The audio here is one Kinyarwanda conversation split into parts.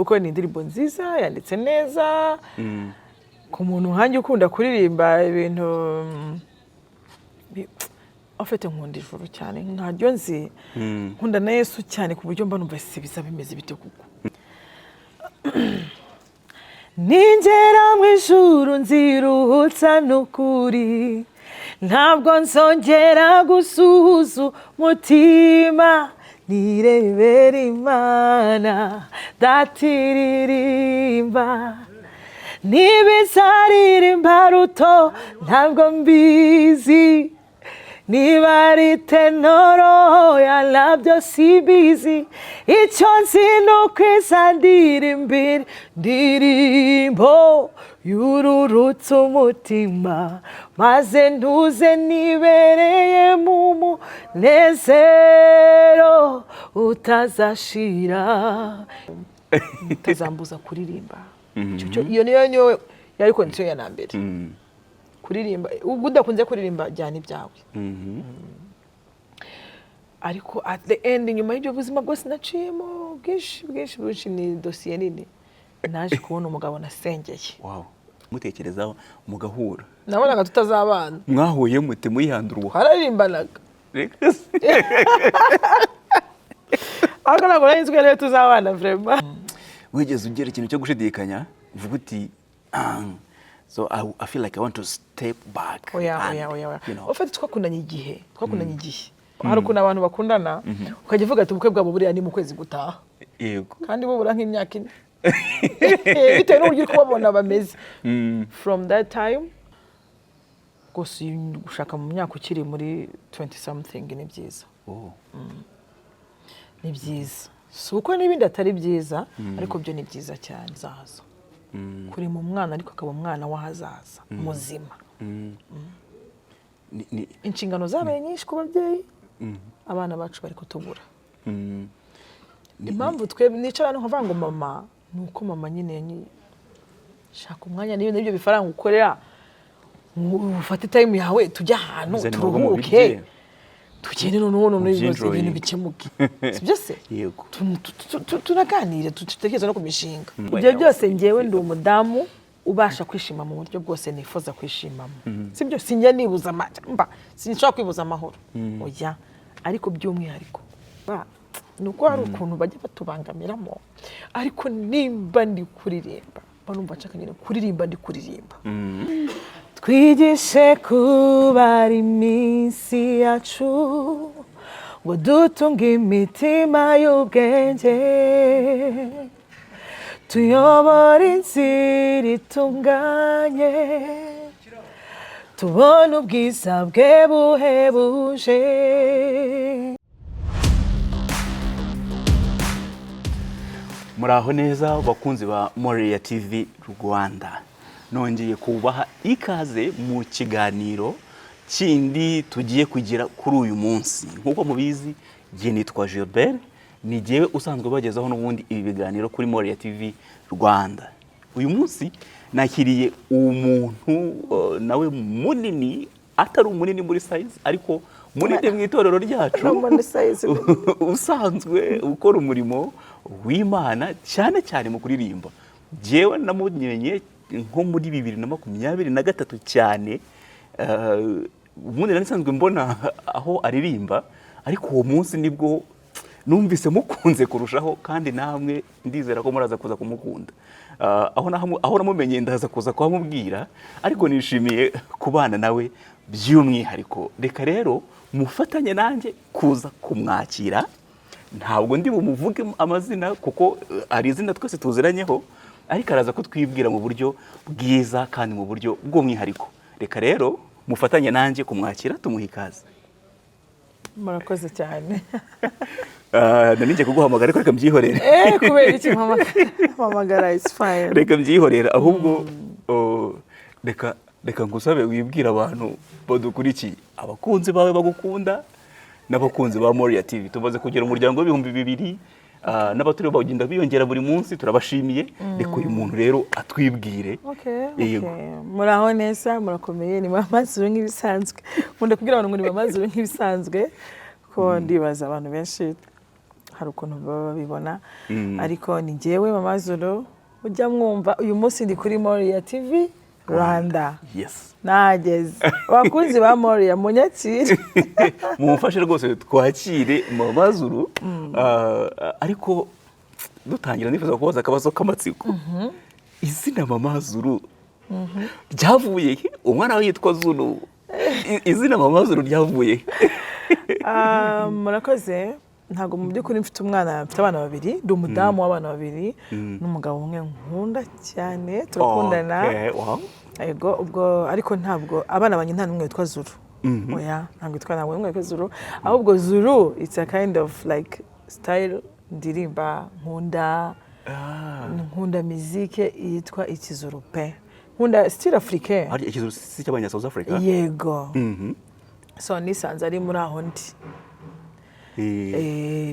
Kuko ni indirimbo nziza yanditse neza ku muntu nkanjye ukunda kuririmba ibintu en fait nkunda ijuru cyane, ntaryo nzi. Nkunda na Yesu cyane ku buryo mba numva si biza bimeze bite kuko ningera mu ijuru nziruhutsa n'ukuri, ntabwo nzongera gusuhuza umutima, nirebera Imana datiririmba ntibizaririmba ruto, ntabwo mbizi niba ari tenor ya nabyo simbizi. Icyo nzi ni uko izandirimbira indirimbo yururutse umutima, maze ntuze nibereye mu munezero utazashira, utazambuza kuririmba. Iyo niyo yari condition ya mbere. Kuririmba, ubwo udakunze kuririmba, jyana ibyawe. Ariko at the end, nyuma y'ibyo buzima bwose naciyemo bwinshi bwinshi bwinshi, ni dosiye nini, naje kubona umugabo nasengeye. Wow, mutekerezaho mugahura? Nabonaga tutazabana. Mwahuye mute muyihandura uwo? Twararimbanaga. Reka se. Ariko ntabwo nari nzi ko ariwe tuzabana vraiment. Wigeze ugira ikintu cyo gushidikanya uvuga uti: "Ah, so I feel like I want to step back"? Oya. And, Oya, oya, oya. Ufite twakundanye igihe, hari ukuntu abantu bakundana ukajya uvuga ati ubukwe bwabo buriya ni mu kwezi gutaha, kandi bubura nk'imyaka 4 bitewe n'uburyo uri kubabona bameze. From that time rwose, gushaka mu myaka ukiri muri 20 something ni byiza. Ni byiza, si uko n'ibindi atari byiza, ariko byo ni byiza cyane. Zaza kurema umwana, ariko akaba umwana w'ahazaza muzima. Inshingano zabaye nyinshi ku babyeyi, abana bacu bari kutubura. Impamvu twe nicara hano nkavuga ngo mama, ni uko mama nyine shaka umwanya niyo n'ibyo bifaranga ukorera, ufate time yawe, tujye ahantu Bizane mu rugo turuhuke, mubirye. Tugende noneho ibibazo, Mubyinjoyinge. ibintu bikemuke, sibyo se? Yego. Tunaganire, dutekereze no ku mishinga. Ibyo byose, ngewe ndi umudamu ubasha kwishima mu buryo bwose nifuza kwishimamo, sibyo? Sinjya nibuza mba sinshobora kwibuza amahoro, oya. Ariko by'umwihariko ni uko hari ukuntu bajya batubangamiramo, ariko nimba ndi kuririmba, mba numva nshaka nyine kuririmba, ndi kuririmba. Twigishe kubara iminsi yacu ngo dutunge imitima y'ubwenge, tuyobore inzira itunganye, tubone ubwiza bwe buhebuje. Muraho neza bakunzi ba Moriya TV Rwanda, nongeye kubaha ikaze mu kiganiro kindi tugiye kugira kuri uyu munsi. Nk'uko mubizi, jye nitwa Gilbert, ni jyewe usanzwe bagezaho n'ubundi ibi biganiro kuri Moriya TV Rwanda. Uyu munsi nakiriye umuntu nawe munini, atari umunini muri size ariko munini mu itorero ryacu, No muri size. usanzwe ukora umurimo w'Imana cyane cyane mu kuririmba. Jyewe namumenye nko muri 2023 cyane. Ubundi nari nsanzwe mbona aho aririmba, ariko uwo munsi nibwo numvise mukunze kurushaho, kandi namwe ndizera ko muraza kuza kumukunda. Aho namumenye ndaza kuza kuhamubwira, ariko nishimiye kubana nawe by'umwihariko. Reka rero mufatanye nanjye kuza kumwakira. Ntabwo ndi bumuvuge amazina kuko hari izina twese tuziranyeho, ariko araza kutwibwira mu buryo bwiza kandi mu buryo bw'umwihariko. Reka rero mufatanye nanjye kumwakira, tumuha ikaze. Murakoze cyane. Nari ngiye kuguhamagara, ariko reka mbyihorere. Kubera iki mpamagara? It's fine. Reka mbyihorere ahubwo. Oh, reka ngusabe wibwire abantu badukurikiye, abakunzi bawe bagukunda n'abakunzi ba Moriya TV. Tumaze kugira umuryango w'2000 n'abaturiye bagenda biyongera buri munsi, turabashimiye. Reka uyu muntu rero atwibwire. Okay. Yego. Muraho neza, murakomeye? Ni Mama Zuru nk'ibisanzwe. Nkunda kubwira abantu ngo ni Mama Zuru nk'ibisanzwe, ko ndibaza abantu benshi hari Hari ukuntu baba babibona, ariko ni njyewe Mama Zulu ujya mwumva. Uyu munsi ndi kuri Moriya TV Rwanda. Nageze, abakunzi ba Moriya munyakire. Mumufashe rwose twakire Mama Zulu. Ariko dutangira, nifuza kubaza akabazo k'amatsiko: izina Mama Zulu ryavuye he? Umwana we yitwa Zulu. Izina Mama Zulu ryavuye he? Ah, murakoze. Ntabwo mu by'ukuri mfite umwana, mfite abana babiri. Ndi umudamu w'abana babiri n'umugabo umwe nkunda cyane, turakundana. Yego, ubwo ariko ntabwo abana banjye, nta n'umwe witwa Zulu. Oya, ntabwo witwa, ntabwo n'umwe witwa Zulu. Ahubwo Zulu, it's a kind of like style ndirimba nkunda. Nkunda mizike yitwa ikizuru pe, nkunda style africain. Harya ikizulu si cy'abanya South Africa? Yego. So nisanze ari muri aho ndi.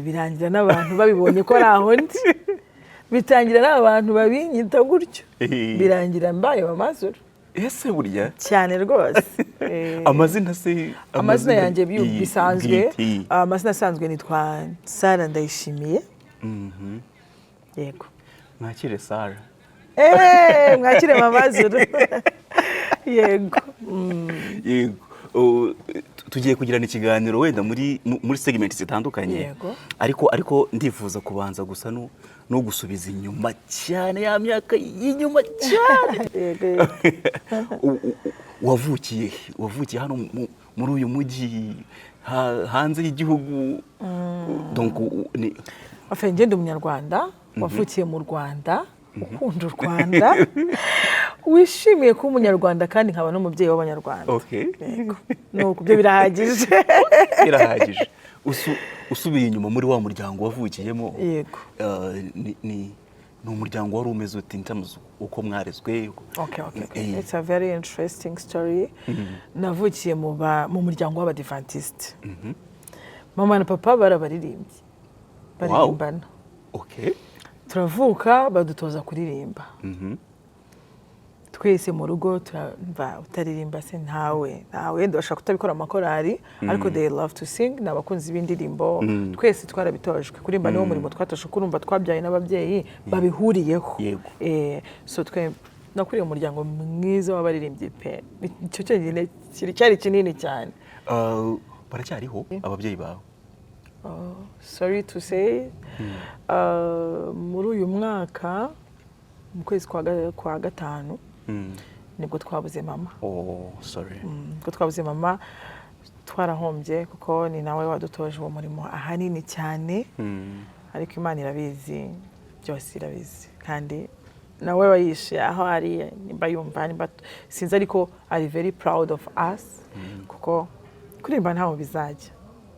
Birangira n'abantu babibonye ko ari aho ndi, bitangira n'abantu babinyita gutyo. Birangira mbaye Mama Zulu. Ese burya? Cyane rwose. Amazina se? Amazina yanjye bisanzwe, bwite. Amazina asanzwe nitwa Sara Ndayishimiye. Yego. Mwakire Sara. Mwakire Mama Zulu, yego. Yego. Tugiye kugirana ikiganiro wenda muri segment zitandukanye. Ariko ndifuza kubanza gusa no gusubiza inyuma cyane, ya myaka y'inyuma cyane. Yego. Wavukiye he? Wavukiye hano muri uyu mujyi, hanze y'igihugu? Donc Enfin, njye ndi umunyarwanda wavukiye mu Rwanda, ukunda u Rwanda, wishimiye kuba umunyarwanda, kandi nkaba n'umubyeyi w'abanyarwanda. Yego, nuko ibyo birahagije. Birahagije. Usubiye inyuma muri wa muryango wavukiyemo, Yego. ni umuryango wari umeze ute in terms uko mwarezwe? Okay. It's a very interesting story. Navukiye mu muryango w'abadivantisite. Mama na papa barabaririmbyi, baririmbana. Turavuka badutoza kuririmba. Twese mu rugo turamva, utaririmba se ntawe, ntawe. Wenda bashobora kutabikora mu makorari, ariko they love to sing, ni abakunzi b'indirimbo. Twese twarabitojwe kuririmba, niwo murimo twatojwe, kurumva twabyaye n'ababyeyi babihuriyeho. So twe nakuriye mu muryango mwiza w'abaririmbyi pe. Icyo cyonyine cyari kinini cyane. Baracyariho ababyeyi bawe? Sorry to say, muri uyu mwaka mu kwezi kwa gatanu nibwo twabuze mama. Oh, sorry. Nibwo twabuze mama, twarahombye kuko ni nawe wadutoje uwo murimo ahanini cyane. Ariko Imana irabizi byose, irabizi, kandi nawe wayishe aho ari, nimba yumva, nimba sinzi, ariko ari very proud of us, kuko kuririmba ntaho bizajya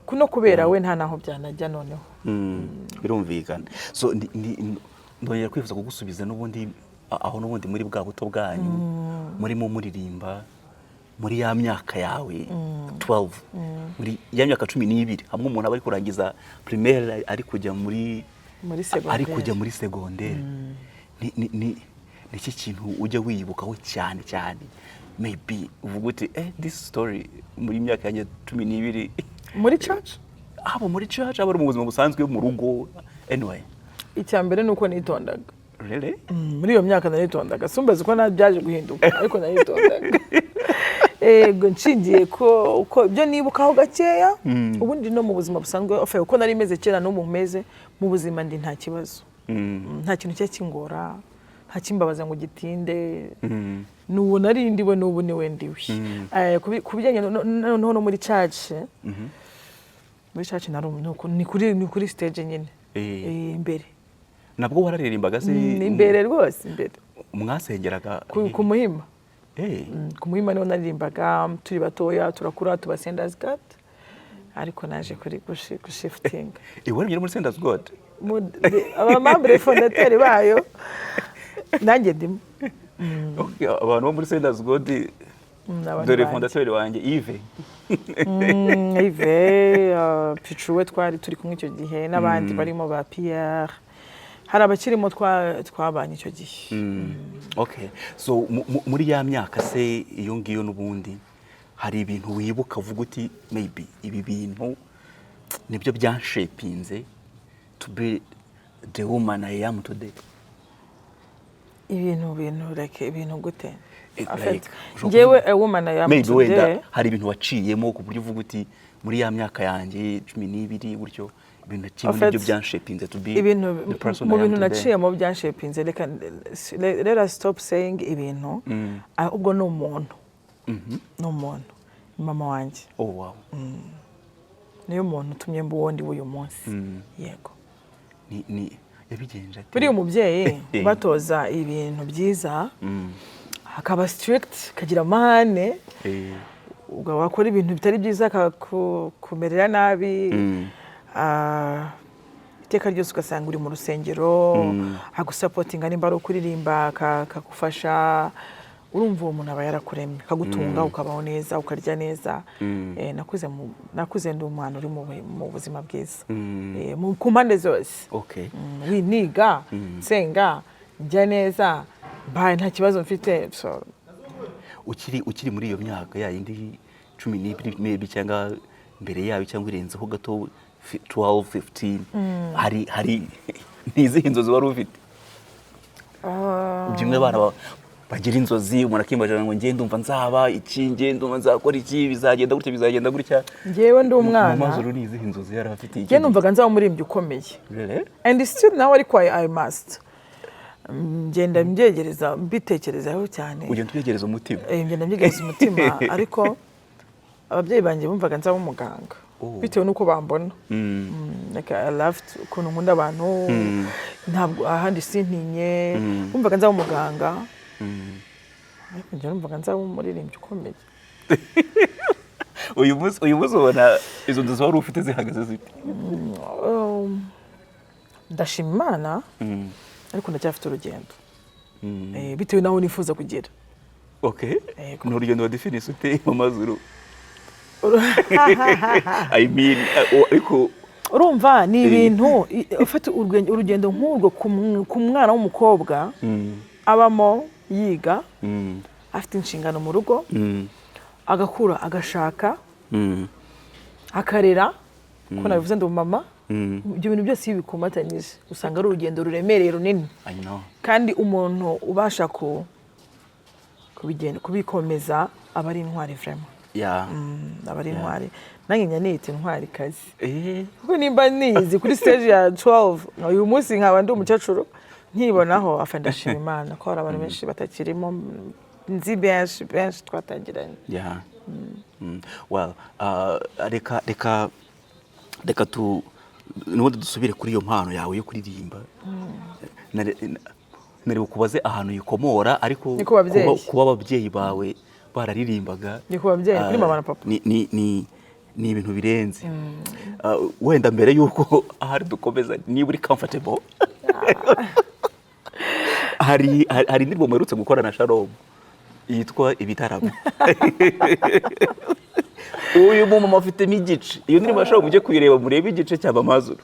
kuno kubera we, nta naho byanajya noneho. Birumvikana. So ndongera kwifuza kugusubiza n'ubundi aho n'ubundi muri bwa buto bwanyu, murimo muririmba muri ya myaka yawe 12, muri ya myaka 12, hamwe umuntu aba ari kurangiza primaire, ari kujya muri muri ari segonderi. kujya muri segonderi. Ni iki kintu ujya wiyibukaho cyane cyane, maybe uvuga uti: "Eh, this story muri myaka yanjye 12"? Muri church? Haba muri church, haba ari mu buzima busanzwe mu rugo, anyway. Icya mbere ni uko nitondaga. Really? Muri iyo myaka naritondaga. Sumbaza uko byaje guhinduka, ariko naritondaga. Ego, nshingiye ko uko ibyo nibukaho gakeya, ubundi no mu buzima busanzwe, enfin, uko nari meze kera n'ubu meze mu buzima, ndi nta kibazo. Nta kintu cya kingora, nta kimbabaza ngo gitinde. N'ubu nari ndiwe, n'ubu niwe ndiwe. Ku bijyanye noneho no muri church, muri church nari ni kuri stage nyine. Imbere. Nabwo wararirimbaga se? Ni imbere rwose, imbere. Mwasengeraga? Ku Muhima. Ku Muhima niho naririmbaga turi batoya, turakura tuba Senders God, ariko naje kuri gushiftinga. Waririmbye muri Senders God? Aba membres fondateurs bayo nanjye ndimo. Okay, abantu bo muri Senders God, Abantu dore banjye. fondateur wanjye Yves. Yves, Pichu we twari turi kumwe icyo gihe, n'abandi barimo ba Pierre, hari abakirimo twabanye icyo gihe. Okay, so muri ya myaka se iyo ngiyo n'ubundi, hari ibintu wibuka uvuga uti: "Maybe ibi bintu nibyo byanshapinze"? to be the woman I am today? Ibintu like ibintu gute? En fait, Like, ushobora njyewe kuvuga- a woman I am Maybe today, wenda hari ibintu waciyemo ku buryo uvuga uti muri ya myaka yanjye 12 gutyo, ibintu naciyemo En fait, nibyo byanshapinze to be ibintu the person mu I am bintu today. naciyemo byanshapinze, reka let us stop saying ibintu, ahubwo ni umuntu, ni umuntu, ni mama wanjye. Oh wow. Niyo muntu utumye mba uwo ndi w'uyu munsi, yego. Ni yabigenje ate? Buriya umubyeyi ubatoza ibintu byiza, akaba strict, akagira amahane, ubwo wakora ibintu bitari byiza akakumerera nabi, iteka ryose ugasanga uri mu rusengero, agusupportinga nimba ari ukuririmba, akagufasha. Urumva uwo muntu aba yarakuremye, akagutunga, ukabaho neza, ukarya neza. Nakuze ndi umwana uri mu buzima bwiza ku mpande zose. Winiga, nsenga, njya neza, mbaye nta kibazo mfite, so. Ukiri muri iyo myaka ya yindi 12 maybe, cyangwa mbere yayo, cyangwa irenzeho gato, 12, 15, hari ni izihe nzozi wari ufite? Bimwe abana bagira inzozi, umuntu akimbaza ngo njye ndumva nzaba iki, njye ndumva nzakora iki, bizagenda gutya, bizagenda gutya. Njyewe ndi umwana, Mama Zuru ni izihe nzozi yari afite? Njye numvaga nzaba umuririmbyi ukomeye. Really? And still nawe, ariko I must ngenda mbyegereza, mbitekerezaho cyane. Ugenda ubyegereza umutima. Ngenda mbyegereza umutima, ariko ababyeyi banjye bumvaga nzaba umuganga bitewe n'uko bambona. Like I loved ukuntu nkunda abantu, ntabwo ahandi sintinye, bumvaga nzaba umuganga, ariko njye numvaga nzaba umuririmbyi ukomeye. Uyu munsi ubona izo nzozi wari ufite zihagaze zite? Ndashima Imana, ariko ndacyafite urugendo bitewe n'aho nifuza kugera. Yego. Ni urugendo wadefinise ute, Mama Zuru? I mean, ariko Urumva ni ibintu ufite urugendo nk'urwo ku mwana w'umukobwa abamo yiga, afite inshingano mu rugo, agakura, agashaka, akarera, ko nabivuze ndi umumama. Ibyo bintu byose iyo bikomatanyije usanga ari urugendo ruremereye, runini. I know. Kandi umuntu ubasha kubigenda, kubikomeza, aba ari intwari vraiment. Aba ari intwari. Nanjye njya niyita intwari kazi, kuko nimba niyizi kuri stage ya 12, uyu munsi nkaba ndi umukecuru nkibonaho afa, ndashima Imana ko hari abantu benshi batakirimo, nzi benshi benshi twatangiranye. Yeah. Well, reka tu nubundi dusubire kuri iyo mpano yawe yo kuririmba. Nari bukubaze ahantu uyikomora, ariko Ni ku babyeyi. kuba ababyeyi bawe bararirimbaga Ni ku babyeyi, kuri mama na papa. ni ibintu birenze. Wenda mbere y'uko ahari dukomeza, niba uri comfortable, hari indirimbo muherutse gukora na Shalom yitwa "Ibitaramo". Uyu mumama afitemo igice. Iyo ndirimbo ya Shalom mujye kuyireba, murebe igice cya Mama Zuru,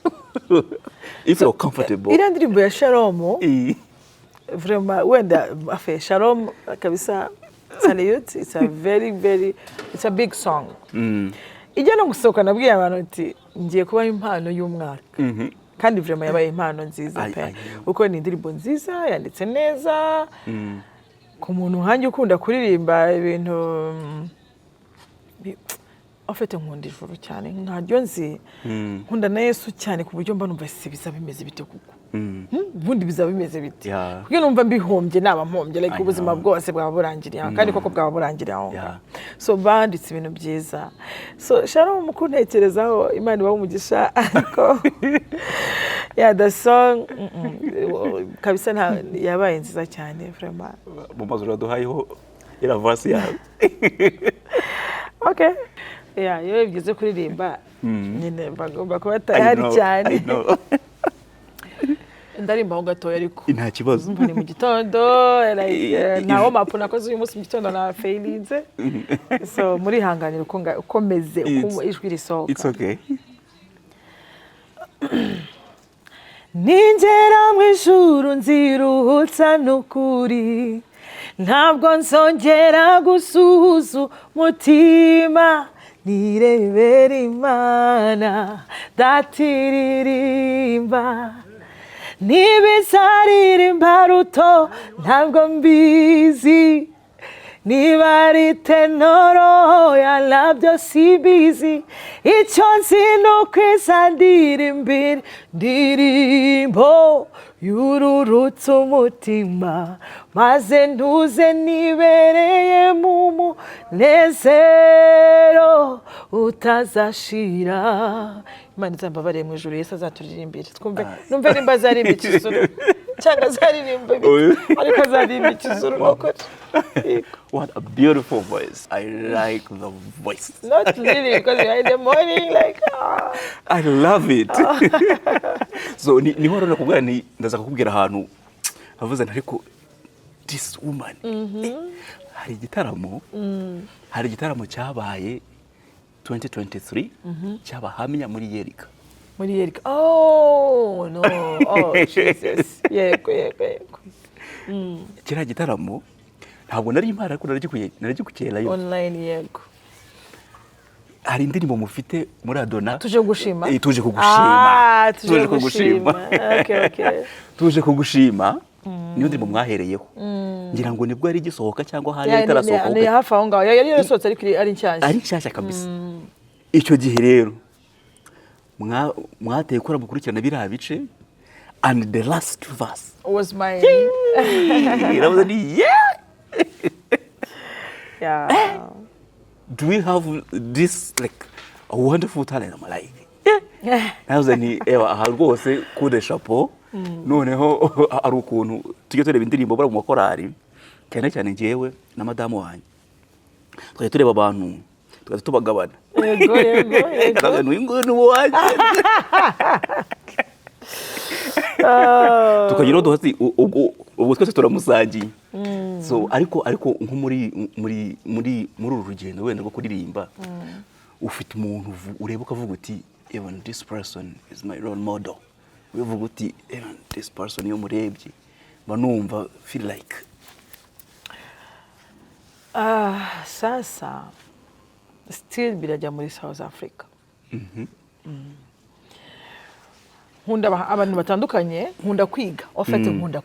if you're comfortable. Iriya ndirimbo ya Shalom, vraiment, wenda afe Shalom kabisa, salute. It's a very very, it's a big song. Ijya no gusohoka nabwiye abantu ati ngiye kubaha impano y'umwaka, kandi vraiment yabaye impano nziza pe, kuko ni indirimbo nziza yanditse neza ku muntu nkanjye ukunda kuririmba ibintu afite. Nkunda ijuru cyane, ntaryo nzi, nkunda na Yesu cyane, ku buryo mba numva se bizaba bimeze bite kuko ubundi bizaba bimeze bite? Kuko numva mbihombye naba mpombye, like I ubuzima know. bwose bwaba burangiriye aho, kandi koko bwaba burangiriye aho ngaho. So banditse ibintu byiza. So Shalom mu kuntekerezaho, Imana ibahe umugisha, ariko yeah, the song, kabisa yabaye nziza cyane vraiment. Mama Zuru, uraduhayeho iriya verse yawe. Okay, yeah, iyo bigeze kuririmba nyine bagomba kuba I tayari know, cyane. I know. Ndarimbaho gatoya ariko. Nta kibazo. Umva, ni mu gitondo, like, nta warm up nakoze uyu munsi mu gitondo, na failinze, so murihanganira uko meze, uko ijwi risohoka. It's okay. Ningera mu ijuru nziruhutsa n'ukuri, ntabwo nzongera gusuhuza umutima. Nirebera Imana datiririmba, ntibizaririmba ruto, ntabwo mbizi. Niba ari tenoro ya nabyo simbizi. Icyo nzi ni uko izandirimbira ndirimbo yururutse umutima, maze ntuze nibereye mu munezero utazashira. Imana izambabariye mu ijuru, Yesu azaturirimbire twumve. Numve nimba azaririmba ikizuru cyangwa azaririmba ibiki, ariko azaririmba ikizuru, ni ukuri. Yego. What a beautiful voice. I like the voice. Not really, because we are in the morning, like, ah. I love it. So niho rero nakubwira, ni ndaza kukubwira ahantu havuze nti ariko this woman. Hari igitaramo cyabaye 2023 cy'Abahamya muri Yerika. Muri Yerika. Oh no, oh Jesus, yego. Kiriya gitaramo ntabwo nari impari, ariko naragikuye live. Online, yego. Hari indirimbo mufite muri Adona. Tuje kugushima. Tuje kugushima. Ah, tuje kugushima. Okay. Tuje kugushima niyo ndirimbo mwahereyeho. Ngira ngo nibwo yari igisohoka cyangwa hari itarasohoka. Ni hafi aho ngaho yari yarasohotse, ariko ari nshyashya. Ari nshyashya kabisa. Icyo gihe rero mwateye kora mukurikirana biriya bice, and the last verse was my iravuze ni yeah. Do we have this, like, a wonderful talent? I'm like, yeah. Navuze nti ewa, aha rwose coup de chapeau. Noneho ari ukuntu tujya tureba indirimbo bari mu makorari, cyane cyane njyewe na madamu wanjye tukajya tureba abantu, tukajya tubagabana. yego yego yego Akavuga ngo uyu nguyu ni uwanjye. Tukagira duhati ubwo twese turamusangiye. So ariko nko muri uru rugendo wenda rwo kuririmba, ufite umuntu ureba ukavuga uti "Even this person is my role model"? Uvuga uti "Even this person, iyo murebye mba numva feel like"? Ah, sasa still birajya muri South Africa. Nkunda abantu batandukanye, nkunda kwiga ofete, nkunda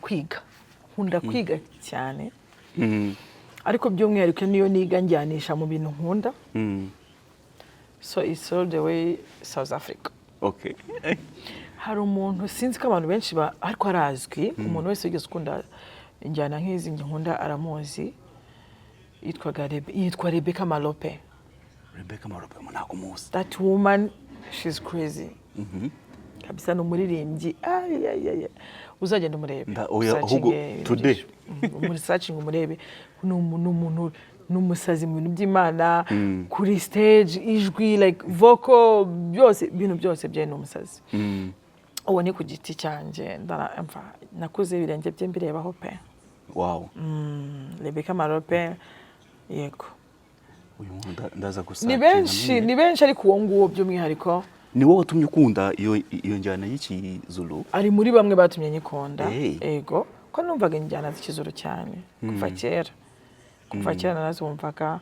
kwiga cyane, ariko by'umwihariko niyo niga njyanisha mu bintu nkunda. So it's all the way South Africa. Hari umuntu, sinzi ko abantu benshi ariko arazwi, umuntu wese wigeze ukunda injyana nk'izi nkunda aramuzi. Yitwa Rebecca Malope. Rebecca Malope ntabwo muzi. That woman, she's crazy kabisa. Ni umuririmbyi. Ay, ay, ay, ay. Uzagenda umurebe. Oya, ahubwo Usearchinge today. Muri searching umurebe. Ni umuntu, ni umusazi mu bintu by'Imana kuri stage, ijwi, like vocal, byose, ibintu byose bye, ni umusazi. Uwo ni ku giti cyanjye. Mva, nakuze ibirenge bye mbirebaho pe. Rebecca Malope, yego. Uyu muntu ndaza gusa. Ni benshi, ni benshi, ariko uwo nguwo by'umwihariko. Ni wowe watumye ukunda iyo njyana y'ikizulu? Ari muri bamwe batumye nyikunda. Hey. Ego, ko numvaga injyana z'ikizulu cyane kuva kera, kuva kera narazumvaga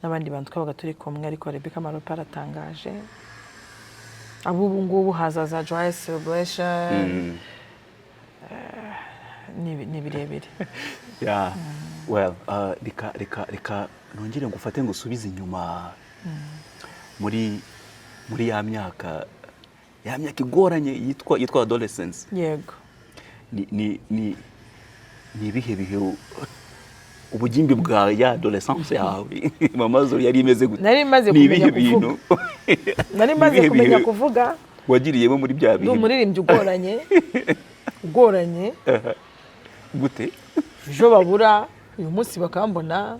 n'abandi bantu twabaga turi kumwe, ariko Rebecca Malope aratangaje. Abo ubu ngubu hazaza Joyous Celebration. Ni birebire. Yeah. Well, reka nongere ngufate ngusubize inyuma muri ya myaka igoranye yitwa adolescence. Yego. Ni ibihe bihe ubugimbi bwa ya adolescence yawe, Mama Zulu, yari imeze gute? Nari maze Ni kumenya ibihe bintu Nari maze ibihe kumenya bihe kuvuga. wagiriyemo muri bya Ndi bihe? umuririmbyi ugoranye, ugoranye. Gute? Ejo babura, uyu munsi bakambona,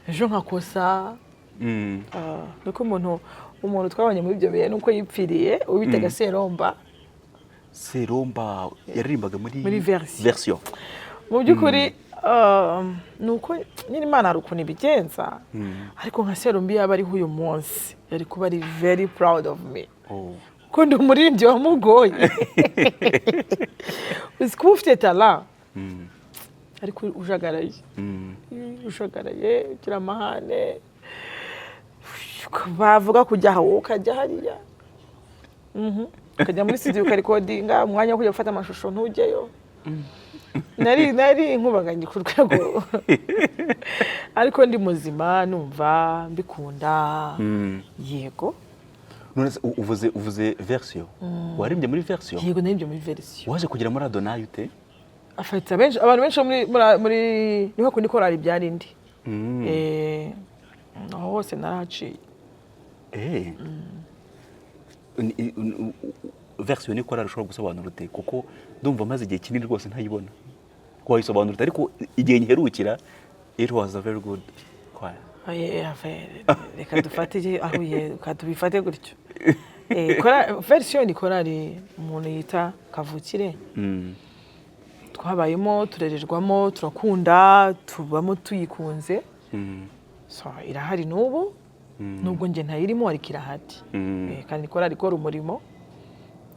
ejo nkakosa. Nuko umuntu twabonye muri ibyo bihe nuko yipfiriye, uwitaga Seromba. Seromba yaririmbaga muri Muri Version. Version. Mu by'ukuri, ni uko nyine Imana hari ukuntu ibigenza, ariko nka Seromba yaba ariho uyu munsi yari kuba ari very proud of me, kuko ndi umuririmbyi wamugoye. Uzi kuba ufite talent ariko ujagaraye, ujagaraye, ugira amahane. Bavuga kujya aha, wowe ukajya hariya. Ukajya muri studio ukarecordinga, umwanya wo kujya gufata amashusho ntujyeyo. Nari inkubaganye ku rwego, ariko ndi muzima, numva mbikunda. Yego. None se uvuze Version, waririmbye muri Version? Yego, naririmbye muri Version. Waje kugera muri Adonayi ute? Afite benshi, abantu benshi bo muri niho kundi korali byari indi. Aho hose narahaciye. Version ni korali ushobora gusobanura ute? Kuko ndumva maze igihe kinini rwose ntayibona. Wayisobanura ute? Ariko igihe nyiherukira, it was a very good choir. Oye, reka dufate aho reka tubifate gutyo. Version ni korali umuntu yita kavukire. Twabayemo, turererwamo, turakunda, tubamo tuyikunze. So irahari n'ubu, nubwo njye ntayirimo, ariko irahari. Kandi korali ikora umurimo.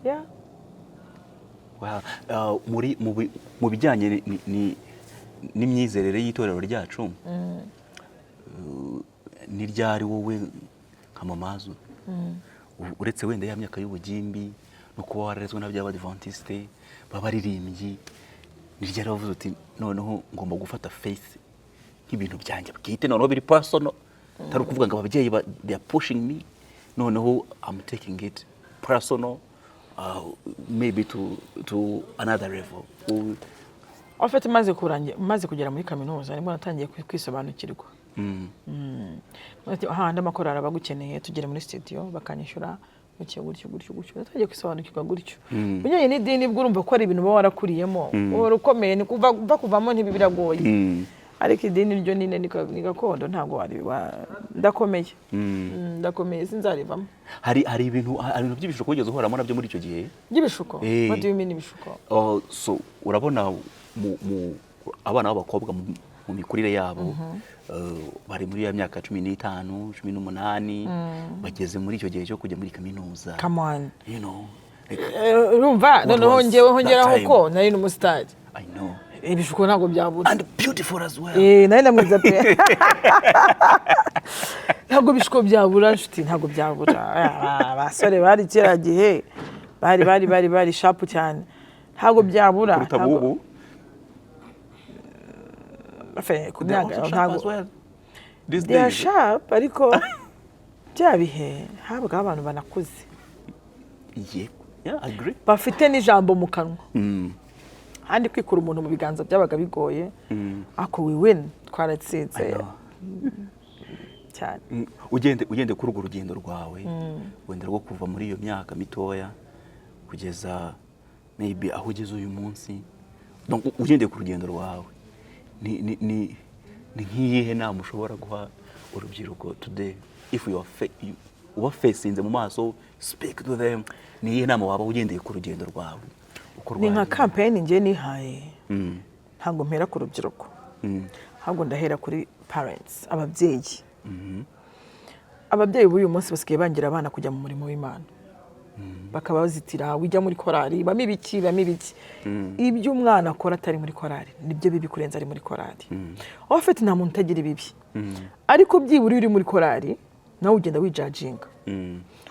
Yeah. Wow. Muri mu bijyanye n'imyizerere y'itorero ryacu, ni ryari wowe nka mamazu, uretse wenda ya myaka y'ubugimbi no kuba wararezwe n'aby'abadivantisite b'abaririmbyi, ni ryari wavuze uti: "Noneho ngomba gufata faith nk'ibintu byanjye bwite, noneho biri personal, atari ukuvuga ngo ababyeyi they are pushing me, noneho I'm taking it personal, maybe to another level"? En fait, maze kugera muri kaminuza nibwo natangiye kwisobanukirwa. Hahandi amakorali aba agukeneye, tugere muri studio bakanyishyura gutyo gutyo gutyo gutyo, natangiye kwisobanukirwa gutyo. Bijyanye n'idini bwo, urumva ko ari ibintu uba warakuriyemo, uhora ukomeye, ni kuva kuvamo ntibi biragoye. Ariko idini ryo nyine ni gakondo, ntabwo wari ndakomeye. Ndakomeye, sinzarivamo. Hari ibintu by'ibishuko wigeze uhoramo nabyo muri icyo gihe? By'ibishuko? What do you mean, ibishuko? Oh, so urabona mu abana b'abakobwa mu mikurire yabo, bari muri ya myaka 15, 18, bageze muri icyo gihe cyo kujya muri kaminuza. Come on. Like, Urumva noneho ngewe hongeraho time? ko nari n'umusitari. I know. Ibishuko ntabwo byabura. And beautiful as well. Nari namwiza pe. Ntabwo ibishuko byabura, nshuti, ntabwo byabura. Abasore bari kera gihe bari sharp cyane, ntabwo byabura. Kuruta bubu. Enfin, ku They are myaka also sharp ntabwo as well these they are days. sharp, ariko bya bihe habagaho abantu banakuze, Yeah, I agree. bafite n'ijambo mu kanwa. Handi kwikura umuntu mu biganza byabaga bigoye, ariko we win, twaratsinze I know. cyane. Ugende kuri urwo rugendo rwawe wenda rwo kuva muri iyo myaka mitoya kugeza maybe aho ugeze uyu munsi. Donc, ugendeye ku rugendo rwawe, ni nk'iyihe nama ushobora guha urubyiruko today, if you are uba facinze mu maso, speak to them, ni iyihe nama waba ugendeye ku rugendo rwawe uko Ni nka rwagenze? campaign ngiye nihaye. Ntabwo mpera ku rubyiruko, ahubwo ndahera kuri parents, ababyeyi. Ababyeyi b'uyu munsi basigaye bangira abana kujya mu murimo w'Imana, bakaba bazitira wijya muri korali, bamo ibiki, bamo ibiki. Ibyo umwana akora atari muri korali nibyo bibi kurenza ari muri korali. Aho afite, nta muntu utagira ibibi, ariko byibura iyo uri muri korali nawe ugenda wijudginga,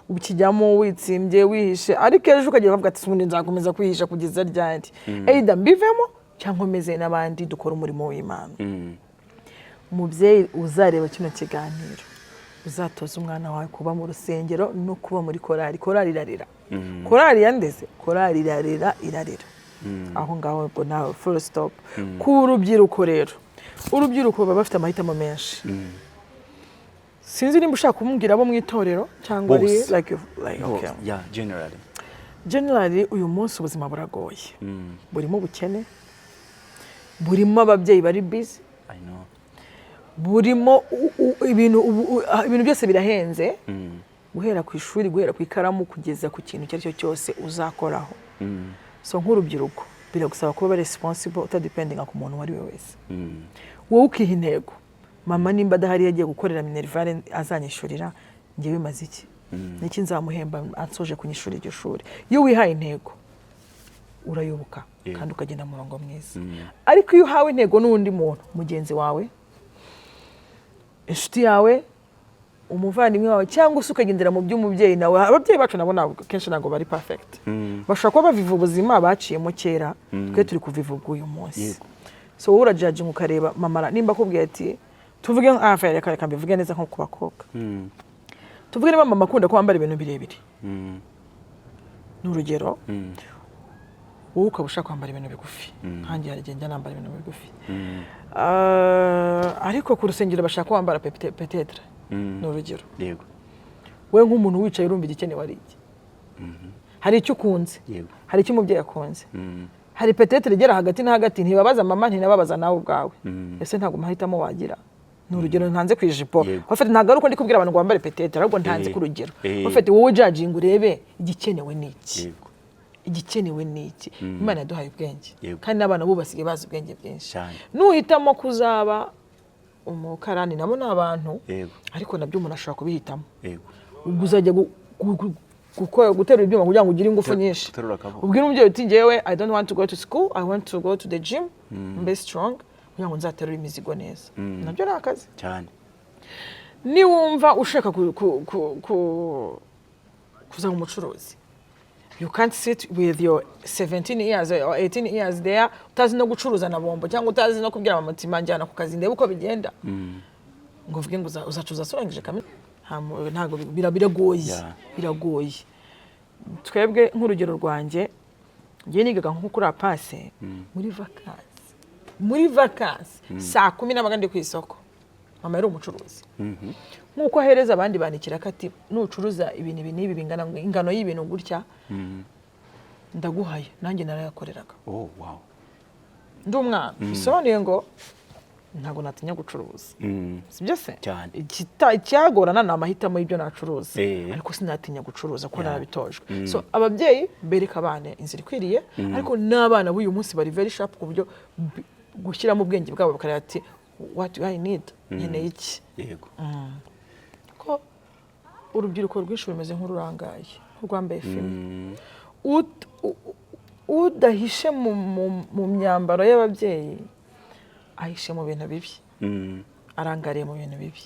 ukijyamo witsimbye, wihishe, ariko ejo ukagenda ukavuga ati: "Ubundi nzakomeza kwihisha kugeza ryari? Either mbivemo cyangwa nkomeze n'abandi dukora umurimo w'Imana." Umubyeyi uzareba kino kiganiro, uzatoza umwana wawe kuba mu rusengero no kuba muri korali. Korali irarera, korali yandeze, korali irarera, irarera. Aho ngaho ubwo nawe full stop. Ku rubyiruko rero, urubyiruko baba bafite amahitamo menshi. Sinzi nimba ushaka kumubwira abo mu itorero cyangwa ari Bose. like, okay. Bose. Yeah, generally. Generally, uyu munsi ubuzima buragoye, burimo ubukene, burimo ababyeyi bari busy, I know. burimo ibintu ibintu byose birahenze, guhera ku ishuri, guhera ku ikaramu, kugeza ku kintu icyo ari cyo cyose uzakoraho. So nk'urubyiruko biragusaba kuba responsible, utadependinga ku muntu uwo ari we wese. Wowe ukiha intego: mama nimba adahari, yagiye gukorera minerval, azanyishyurira, njyewe maze iki? Niki nzamuhemba ansoje kunyishura iryo shuri? Iyo wihaye intego urayoboka kandi ukagenda mu murongo mwiza. Ariko iyo uhawe intego n'undi muntu, mugenzi wawe, inshuti yawe, Umuvandimwe wawe cyangwa se ukagendera mu by'umubyeyi nawe. Ababyeyi bacu nabo ntabwo kenshi ntabwo bari perfect. Bashobora kuba baviva ubuzima baciyemo kera, twe turi kuviva ubw'uyu munsi. So wowe urajudginga, ukareba mama nimba akubwiye ati, tuvuge, ah, reka reka mbivuge neza, nko ku bakobwa, tuvuge niba mama akunda ko wambara ibintu birebire, ni urugero, wowe ukaba ushaka kwambara ibintu bigufi. Nkanjye hari igihe njya nambara ibintu bigufi. Ah, ariko ku rusengero bashaka ko wambara peut-être, ni urugero. We nk'umuntu wicaye urumva igikenewe ari iki? Hari icyo ukunze, hari icyo umubyeyi akunze, hari peut-être igera hagati na hagati, ntibabaza mama, ntinababaza nawe ubwawe. Ese ntabwo amahitamo wagira? Ni urugero ntanze ku ijipo. Bafite, ntabwo ari uko ndi kubwira abantu ngo bambare peut-être, ahubwo ntanze ku rugero. Bafite, wowe judginga urebe igikenewe ni iki. Igikenewe ni iki? Imana yaduhaye ubwenge, kandi n'abana bo basigaye bazi ubwenge bwinshi. Nuhitamo kuzaba umukarani, nabo ni abantu, ariko nabyo umuntu ashobora kubihitamo. Ubwo uzajya guterura ibyuma kugira ngo ugire ingufu nyinshi. Guterura akaboko. Ubwire umubyeyi uti: "Njyewe I don't want to go to school, I want to go to the gym, mbe strong kugira ngo nzaterure imizigo neza." Nabyo ni akazi. Niwumva ushaka kuzaba umucuruzi, you can't sit with your 17 years or 18 years there utazi no gucuruza na bombo, cyangwa utazi no kubwira mama uti: "Njyana ku kazi ndebe uko bigenda," ngo uvuge ngo uzacuruza urangije kaminuza. Ntabwo biragoye. Biragoye. Twebwe nk'urugero rwanjye, ngiye nigaga nko kuri APACE muri vakansi saa 10 nabaga ndi ku isoko. Mama yari umucuruzi. Nk'uko ahereza abandi bantu ikiraka ati: "Nucuruza ibintu ibi n'ibi bingana ingano y'ibintu gutya, ndaguhaye," nanjye narayakoreraga. Oh, wow. Ndi umwana. Bisobanuye ngo ntabwo natinya gucuruza. Sibyo se? Cyane. Icyagorana ni amahitamo y'ibyo nacuruza, ariko sinatinya gucuruza kuko narabitojwe. So ababyeyi bereka abana inzira ikwiriye, ariko n'abana b'uyu munsi bari very sharp, ku buryo gushyiramo ubwenge bwabo bakareba ati: "What do I need? Nkeneye iki?" Ko urubyiruko rwinshi rumeze nk'ururangaye, nk'urwambaye fime. Udahishe mu myambaro y'ababyeyi ahishe mu bintu bibi, arangariye mu bintu bibi.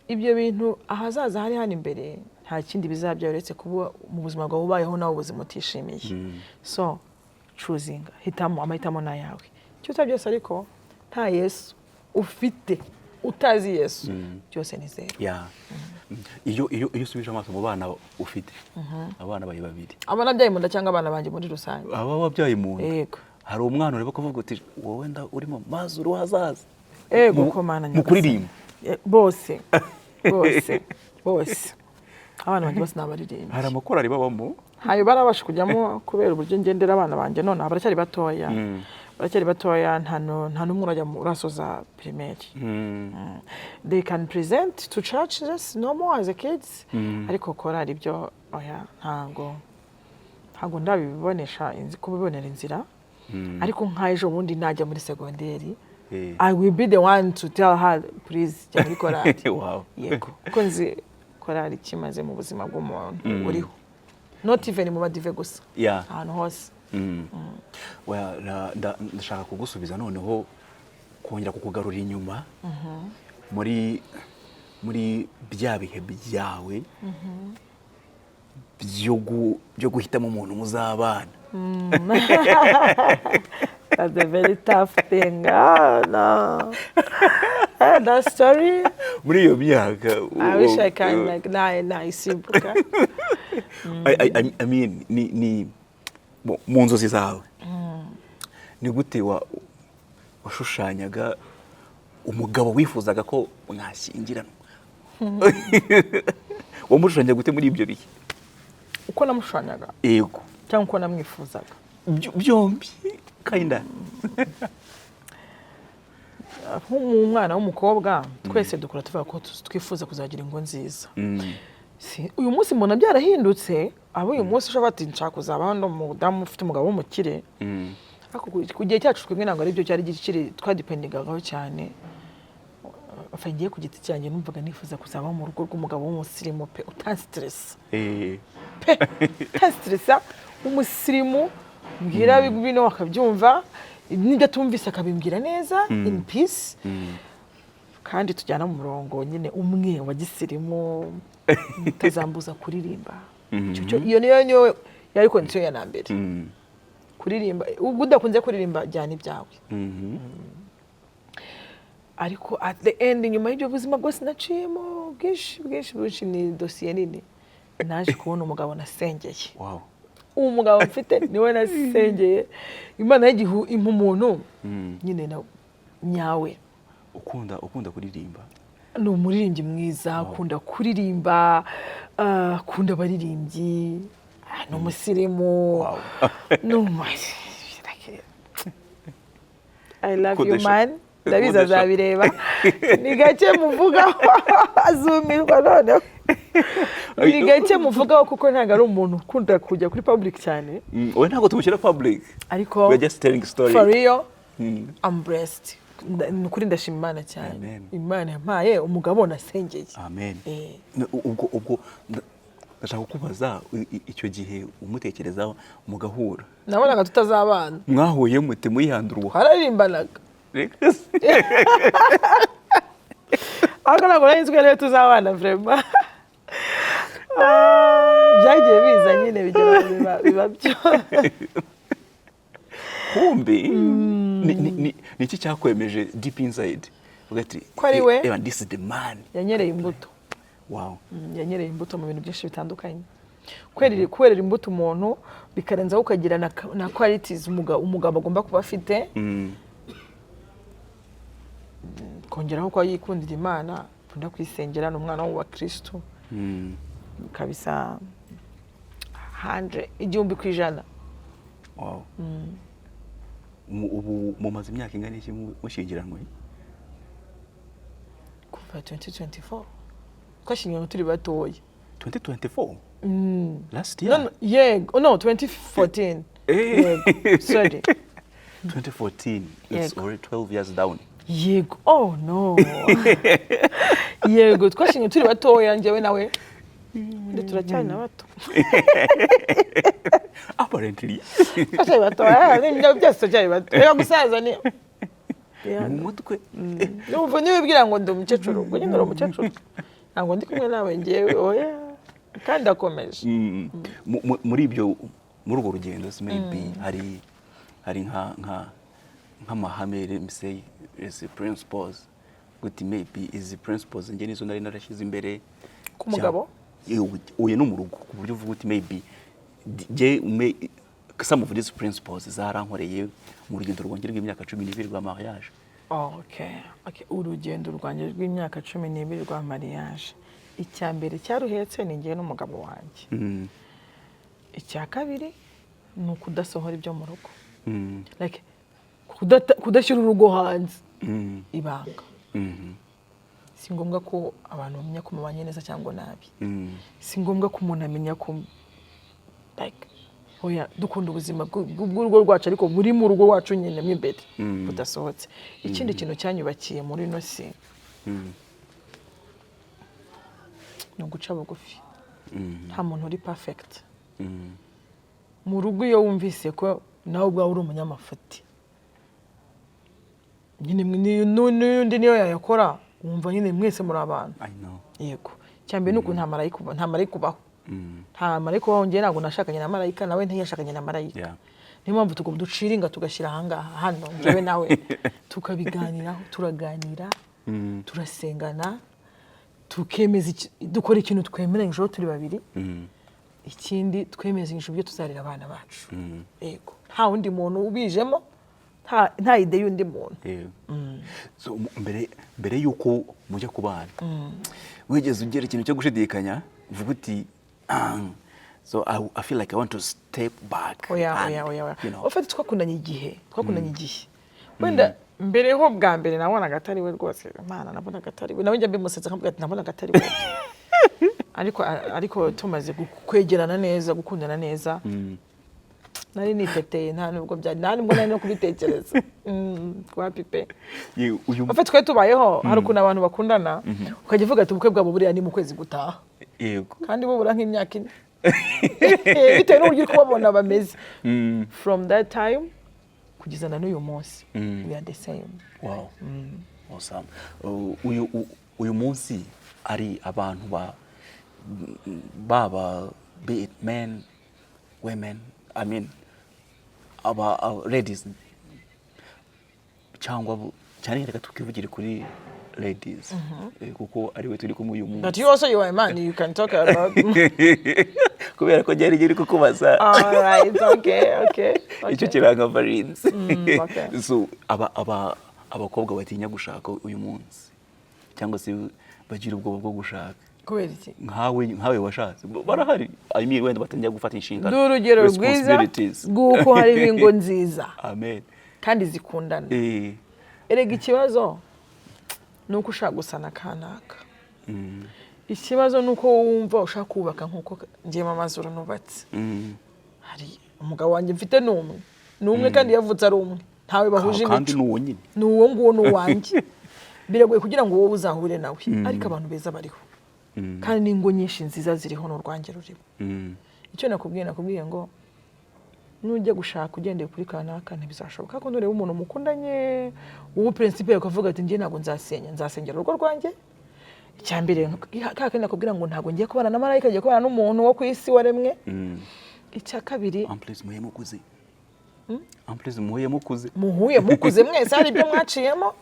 Ibyo bintu ahazaza hari hano imbere nta kindi bizabyara uretse kuba mu buzima bwawe ubayeho nawe ubuzima utishimiye. So choosinga, hitamo, amahitamo ni ayawe. Icyo utaba byose ariko nta Yesu ufite, utazi Yesu, byose ni zero. Yeah. Iyo usubije amaso mu bana ufite, abana bawe babiri, Aba nabyaye mu nda cyangwa abana banjye muri rusange? Aba wabyaye mu nda. Yego. Hari umwana ureba kuvuga uti: "Wowe nda urimo mazi uri hazaza Ego ko Mana mu nyagasani. kuririmba"? Bose bose bose, abana banjye bose ni abaririmbyi. Hari amakorari babamo? Ntayo barabasha kujyamo kubera uburyo ngendera abana banjye none baracyari batoya, baracyari batoya. Nta n'umwe urajya urasoza primaire. They can present to church just normal as a kids, ariko korari ibyo oya, ntabwo ndabibonesha kubibonera inzira. Ariko nk'ejo bundi najya muri segonderi, I will be the one to tell her: "Please, jya muri korari." Yego, kuko nzi korari ikimaze mu buzima bw'umuntu uriho, not even mu badive gusa, ahantu hose. Well, ndashaka kugusubiza noneho, kongera kukugarura inyuma muri bya bihe byawe byo guhitamo umuntu muzabana. That's a very tough thing. Oh, no. Ah, that story. Muri iyo myaka I wish I can like nayisimbuka. I mean, ni mu nzozi zawe ni gute washushanyaga umugabo wifuzaga ko mwashyingiranwa? Wamushushanya gute muri ibyo bihe? Uko namushushanyaga? Yego. Cyangwa uko namwifuzaga? Byombi kinda. Nk'umwana w'umukobwa, twese dukura tuvuga ko twifuza kuzagira ingo nziza. Uyu munsi mbona byarahindutse, abo uyu munsi ushobora ati: "Nshaka kuzabaho ndi umudamu ufite umugabo w'umukire." Ariko ku gihe cyacu twebwe ntabwo aribyo cyari gikiri twadependingagaho cyane. Ngiye ku giti cyanjye, numvaga nifuza kuzabaho mu rugo rw'umugabo w'umusirimu pe, utansiteresa pe, utansiteresa, w'umusirimu, mbwira bino akabyumva, n'ibyo atumvise akabimbwira neza in peace. Kandi tujyana mu murongo nyine umwe wa gisirimu, utazambuza kuririmba. Iyo niyo yari condition ya mbere. Kuririmba, ubwo udakunze kuririmba, jyana ibyawe. Ariko at the end, nyuma y'ibyo buzima bwose naciyemo, bwinshi bwinshi bwinshi, ni dosiye nini, naje kubona umugabo nasengeye. Uwo mugabo mfite niwe nasengeye. Imana y'igihu impa umuntu nyine na nyawe. Ukunda kuririmba? Ni umuririmbyi mwiza, akunda kuririmba, akunda abaririmbyi, ni umusirimu. Ni I love you. Kudesha. Man, ndabizi. Kudesha. Azabireba, ni gake muvugaho, azumirwa noneho. Ni gake muvugaho kuko ntabwo ari umuntu ukunda kujya kuri public cyane. Oya, ntabwo tumushyira public. Ariko We are just telling story. for real, I'm blessed. Ni ukuri ndashima Imana cyane. Amen. Imana yampaye umugabo nasengeye. Amen. Eh. Ubwo ndashaka kukubaza, icyo gihe umutekerezaho mugahura, Nabonaga tutazabana. mwahuye mute, muyihandura ubuha? Twararimbanaga. Reka se. Ariko ntabwo nari nzi ko ariwe tuzabana vraiment. Byagiye biza nyine, bigera aho biba byo. Kumbe ni iki cyakwemeje deep inside uvuga ati Ko ari we? "Eba, this is the man"? Yanyereye imbuto. Yanyereye imbuto mu bintu byinshi bitandukanye. Kwerera imbuto umuntu bikarenzaho ukagira na qualities umugabo agomba kuba afite, kongeraho ko yikundira Imana, akunda kwisengera, ni umwana wa Kristo kabisa, 100, 1000%. Wow. Ubu mumaze imyaka ingana iki mushyingiranywe? Kuva 2024, twashyingiranywe turi batoya. 2024, last No, year? no, yego, no, 2014. Eh. Yego, sorry. 2014, it's Yego. already 12 years down. Yego, oh no, yego, twashyingiwe turi batoya, njyewe nawe, ndi turacyari na bato. Apparently. Turacyari batoya, n'ibyo byose, turacyari bato. Reka gusaza ni Ni mu mutwe. Numva niwibwira ngo ndi umukecuru, ubwo nyine uri umukecuru. Ntabwo ndi kumwe nawe njyewe, oya, kandi ndakomeje. Muri ibyo, muri urwo rugendo se, maybe hari nk'amahame, let me say izi principles guti, maybe izi principles njye nizo nari narashyize imbere. Ku mugabo? Yewe, oya, no mu rugo, ku buryo uvuga uti maybe jye some of these principles zarankoreye mu rugendo rwanjye rw'imyaka 12 rwa mariage. Oh, okay. Urugendo rwanjye rw'imyaka 12 rwa mariage, icya mbere cyaruhetse ni njyewe n'umugabo wanjye. Icya kabiri ni ukudasohora ibyo mu rugo, like kudashyira urugo hanze, ibanga. Si ngombwa ko abantu bamenya ko mubanye neza cyangwa nabi. Si ngombwa ko umuntu amenya ko, like, oya, dukunda ubuzima bw'urugo rwacu, ariko buri mu rugo rwacu nyine mo imbere, budasohotse. Ikindi kintu cyanyubakiye muri ino si ni uguca bugufi. Nta muntu uri perfect. Mu rugo, iyo wumvise ko nawe ubwawe uri umunyamafuti nyine, n'undi niyo yayakora, wumva nyine mwese muri abantu. I know. Yego, icya mbere ni uku: nta marayika ubaho. Nta marayika ubaho. Njyewe ntabwo nashakanye na marayika, nawe ntiyashakanye na marayika. Niyo mpamvu tugomba duciringa, tugashyira ahangaha hano, njyewe nawe tukabiganiraho, turaganira, turasengana, tukemeza dukora ikintu twemeranyije turi babiri. Ikindi, twemezanyije uburyo tuzarera abana bacu. Yego, nta wundi muntu ubijemo, nta idée y'undi muntu. Yego. So, mbere y'uko mujya kubana, wigeze ugira ikintu cyo gushidikanya uvuga uti "Ah, so I feel like I want to step back"? Oya. And, Oya, oya, oya. you know, Ufite twakundanye igihe, wenda mbere ho bwa mbere nabonaga atari we rwose. Imana, nabonaga atari we. Nawe njya mbimusetsa, nkamubwira ati nabonaga atari we, ariko tumaze kwegerana neza, gukundana neza, nari niteteye, nta nubwo byari, nta nubwo nari no kubitekereza. Wapi pe. Uyu Ufite twe tubayeho, hari ukuntu abantu bakundana ukajya uvuga ati ubukwe bwabo buriya ni mu kwezi gutaha, kandi bubura nk'imyaka 4, bitewe n'uburyo uri kubabona bameze. From that time kugeza na n'uyu munsi, we are the same. Wow. Awesome. Uyu munsi ari abantu ba baba, be it men, women, I mean aba ladies cyangwa cyane, reka tukivugire kuri ladies, kuko ariwe turi kumwe uyu munsi. But you also, you are a man, you can talk about. Kubera ko byari ngiri kukubaza. All right, okay. Icyo kiranga varinze. Okay. So aba abakobwa batinya gushaka uyu munsi cyangwa se bagira ubwoba bwo gushaka, Kubera iki? nkawe washatse, barahari, I mean, wenda batangira gufata inshingano, Ndi urugero rwiza responsibilities. rw'uko hariho ingo nziza Amen. kandi zikundana. Erega ikibazo ni uko ushaka gusa na kanaka. Ikibazo ni uko wumva ushaka kubaka nk'uko ngiye mama zuru nubatse. Hari umugabo wanjye mfite, ni umwe, ni umwe, kandi yavutse ari umwe, ntawe bahuje Kandi imico. ni uwo nyine. Ni uwo nguwo, ni uwanjye. Biragoye kugira ngo wowe uzahure nawe, ariko abantu beza bariho kandi n'ingo nyinshi nziza ziriho, n'urwanjye rurimo. Icyo nakubwiye ngo nujya gushaka ugendeye kuri kanaka ntibizashoboka, ko nureba umuntu mukundanye, wowe principe ukavuga ati: "Njye ntabwo nzasenya, nzasengera urugo rwanjye." Icya mbere, ka kandi nakubwira ngo ntabwo ngiye kubana na marayika, ngiye kubana n'umuntu wo ku isi waremwe. Icya kabiri, En plus muhuye mukuze, en plus muhuye mukuze. Muhuye mukuze mwese, hari ibyo mwaciyemo.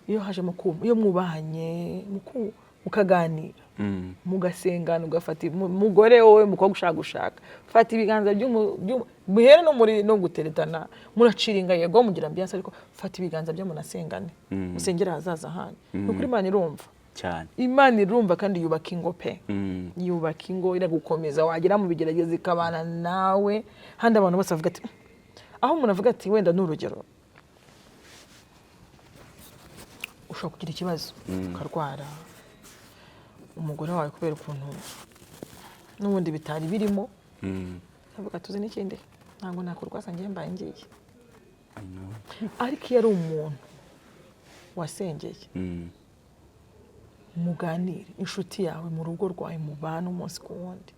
Iyo hajemo iyo mwubahanye, mukaganira, mugasengana, ugafata mugore, wowe mukobwa ushaka gushaka, fata ibiganza muhere no muri no guteretana, muraciringa, yego, mugira ambiance, ariko fata ibiganza byo munasengane, musengere ahazaza hanyu. Ni ukuri, Imana irumva. Cyane. Imana irumva kandi yubaka ingo pe. Yubaka ingo, iragukomeza, wagera mu bigeragezo ikabana nawe. Handi abantu bose bavuga ati, aho umuntu avuga ati, wenda ni urugero, ushobora kugira ikibazo ukarwara, umugore wawe kubera ukuntu n'ubundi bitari birimo, avuga: "Tuzi n'ikindi, ntabwo nakurwaza, ngiye mbaye ngiye." I know. Ariko iyo ari umuntu wasengeye, muganire, inshuti yawe mu rugo rwawe, mubana umunsi ku wundi,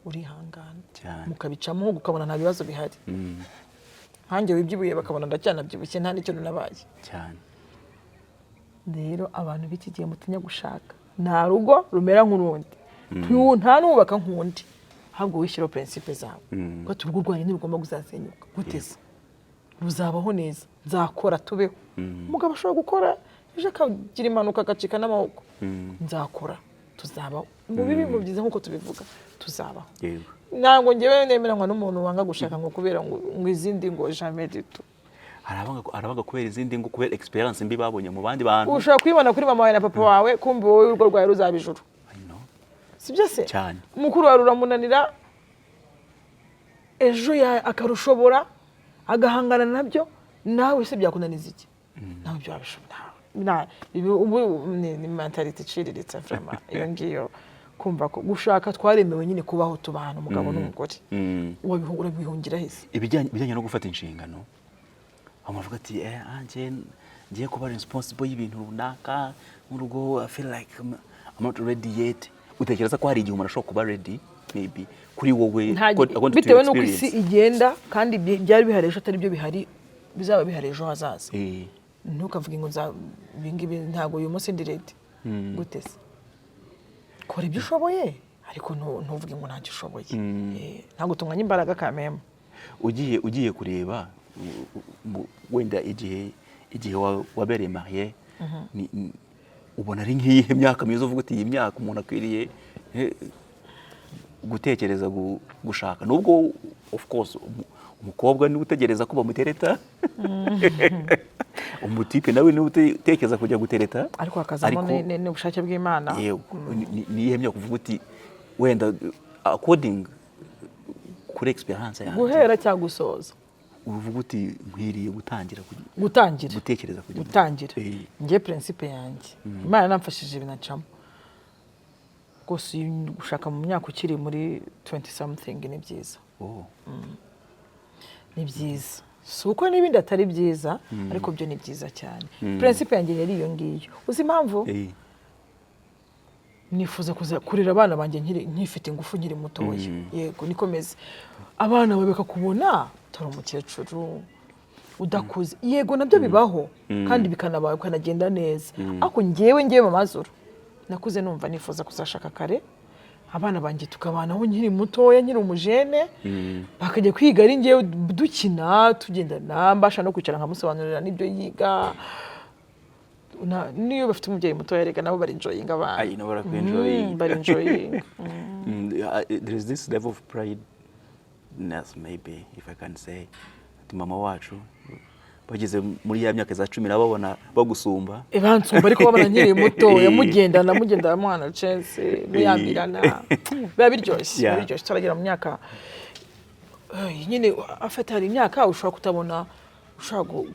urihangana, Cyane. mukabicamo, ukabona nta bibazo bihari. Nkanjye wibyibuye, bakabona ndacyanabyibushye, nta n'ikintu nabaye. Cyane. Rero abantu b'iki gihe mutinya gushaka, nta rugo rumera nk'urundi. Nta n'uwubaka nk'undi, ahubwo wishyiraho principe zawe ko urugo rwanyu ntirugomba kuzasenyuka. Gute se? Ruzabaho neza, nzakora tubeho. Umugabo ashobora gukora, ejo akagira impanuka agacika n'amaboko. Nzakora tuzabaho, mu bibi, mu byiza, nk'uko tubivuga, tuzabaho. Ntabwo ngewe nemeranywa n'umuntu wanga gushaka ngo kubera ngo izindi ngo, jamais du tout. Hari abanga kubera izindi ngo, kubera experience mbi babonye mu bandi bantu. Ushobora kuyibona kuri mama wawe na papa wawe, kumva wowe urugo rwawe ruzaba ijuru. I know. Si byo se? Cyane. Mukuru wawe ruramunanira, ejo akarushobora, agahangana nabyo. Nawe se byakunaniza iki? Nawe ibyo wabishobora. Ubu ni mentalité iciriritse vraiment iyo ngiyo, kumva ko gushaka twaremewe nyine kubaho tubana, umugabo n'umugore. Urabihungira hese? Ibijyanye no gufata inshingano, aho bavuga ati: njye ngiye kuba responsible y'ibintu runaka nk'urugo, I feel like I'm not ready yet." Utekereza ko hari igihe umuntu ashobora kuba ready, maybe kuri wowe, according to Bitewe your n'uko isi experience? igenda, kandi byari bihari ejo atari byo bihari, bizaba bihari ejo hazaza. Ntukavuge ngo ibingibi ntabwo uyu munsi ndi ready. Gute se? Kora ibyo ushoboye, ariko ntuvuge ngo ntacyo ushoboye. Ntabwo tunganya imbaraga kameme. Ugiye kureba wenda igihe wabereye marié, ubona ari nk'iyihe myaka myiza uvuga uti: "Iyi myaka umuntu akwiriye gutekereza gushaka"? Nubwo of course umukobwa niwe utegereza ko bamutereta, umutipe nawe niwe utekereza kujya gutereta. Ariko hakazamo n'ubushake bw'Imana. Yego. Ni iyihe myaka uvuga uti wenda according kuri experience yanjye, Guhera cyangwa gusoza? uvuga uti: "Nkwiriye gutangira Gutangira. gutekereza kujya Gutangira. Njye principe yanjye, Imana yanamfashije binacamo rwose, iyo gushaka mu myaka ukiri muri 20 something ni byiza. Ni byiza, si uko n'ibindi atari byiza, ariko byo ni byiza cyane. Principe yanjye yari iyo ngiyo. Uzi impamvu? Nifuza kuza kurera abana banjye nkifite ingufu, nkiri mutoya. Yego, niko meze. Abana bawe bakakubona utari umukecuru. Udakuze, yego, nabyo bibaho kandi bikanaba, bikanagenda neza, ariko ngewe Mama Zuru nakuze numva nifuza kuzashaka kare, abana banjye tukabanaho nkiri mutoya, nkiri umujene, bakajya kwiga ari ngewe dukina, tugendana, mbasha no kwicara nkamusobanurira n'ibyo yiga. Niyo bafite umubyeyi mutoya reka nabo barenjoyinga abana. Ayi, nabo barakwenjoyinga. Barenjoyinga. There is this level of prideness, maybe if I can say, ati mama wacu bageze muri ya myaka za 10 babona bagusumba. Bansumba, ariko babona nkiri mutoya, mugendana, mugendana, muhana chance, muyambirana, biba biryoshye, biba biryoshye. Turagera mu myaka nyine afite, hari imyaka ushobora kutabona, ushobora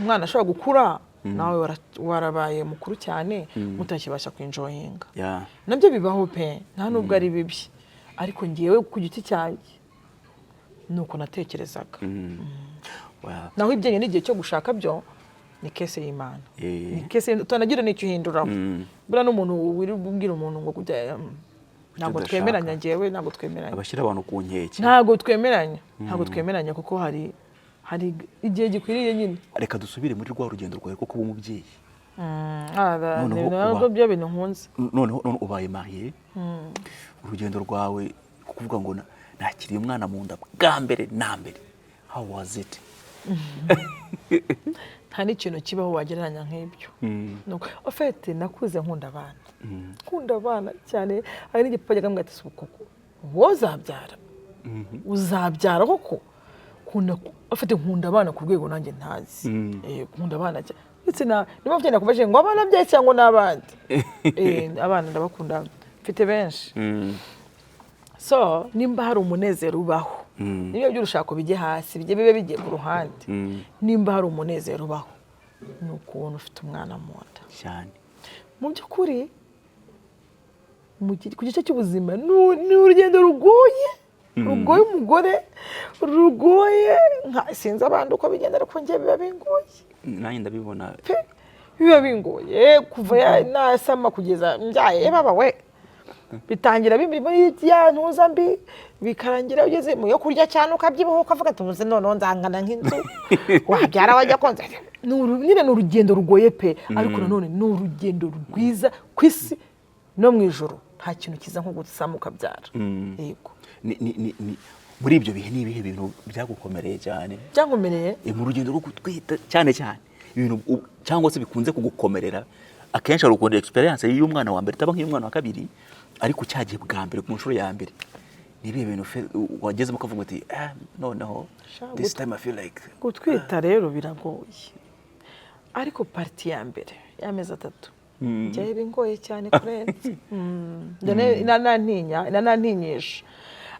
umwana ashobora gukura nawe warabaye mukuru cyane, mutakibasha kwenjoyinga. Nabyo bibaho pe, nta nubwo ari bibi, ariko ngewe ku giti cyanjye ni uko natekerezaga. Well, naho ibijyanye n'igihe cyo gushaka byo ni case y'Imana. Ni case utanagira n'icyo uhinduraho. Buriya n'umuntu wirirwa ubwira umuntu ngo kujya, ntabwo udashaka. twemeranya, ngewe ntabwo twemeranya. Abashyira abantu ku nkeke. Ntabwo twemeranya, ntabwo twemeranya, kuko hari igihe gikwiriye nyine. Reka dusubire muri rwa rugendo rwawe rwo kuba umubyeyi. Noneho Ntabwo byo bintu nkunze. Noneho none ubaye marié, urugendo rwawe kuvuga ngo nakiriye umwana mu nda bwa mbere na mbere, how was it? Nta n'ikintu kibaho wagereranya nk'ibyo. Nuko en fait nakuze nkunda abana, nkunda abana cyane. Hari n'igihe papa yajyaga ambwira ati: "Si koko wowe uzabyara, uzabyara koko?" Nkunda, afite, nkunda abana ku rwego nanjye ntazi. Nkunda abana cyane, ndetse na niba mfite nakubajije ngo abana byaye cyangwa n'abandi. Abana ndabakunda, mfite benshi. So nimba hari umunezero ubaho, niba by'urushako bijye hasi, bijye bibe bigiye ku ruhande, nimba hari umunezero ubaho ni ukubona ufite umwana mu nda. Mu by'ukuri ku gice cy'ubuzima ni urugendo rugoye, rugoye umugore, rugoye nka sinzi abandi uko bigenda, ariko njye biba bingoye. Nanjye ndabibona. Pe, biba bingoye kuva nasama kugeza mbyaye. Baba we, bitangira biri muri ya ntuza mbi, bikarangira ugeze mu yo kurya cyane, ukabyibuha, ukavuga ati: "Ubuze noneho nzangana nk'inzu." Wabyara wajya konza. Nyine ni urugendo rugoye pe, ariko nanone ni urugendo rwiza. Ku isi no mu ijoro nta kintu kiza nko gusama ukabyara. Yego. Muri ibyo bihe ni ibihe bintu byagukomereye cyane? Byankomereye? Mu rugendo rwo gutwita cyane cyane, ibintu cyangwa se bikunze kugukomerera akenshi. Hari ukuntu experience y'umwana wa mbere itaba nk'iy'umwana wa kabiri, ariko cyagiye bwa mbere, ku nshuro ya mbere, ni ibihe bintu wagezemo ukavuga uti: "Ah, noneho Sha, this time I feel like"? Gutwita rero biragoye, ariko partie ya mbere y'amezi 3 byari bingoye cyane kurenza. Nanantinyisha,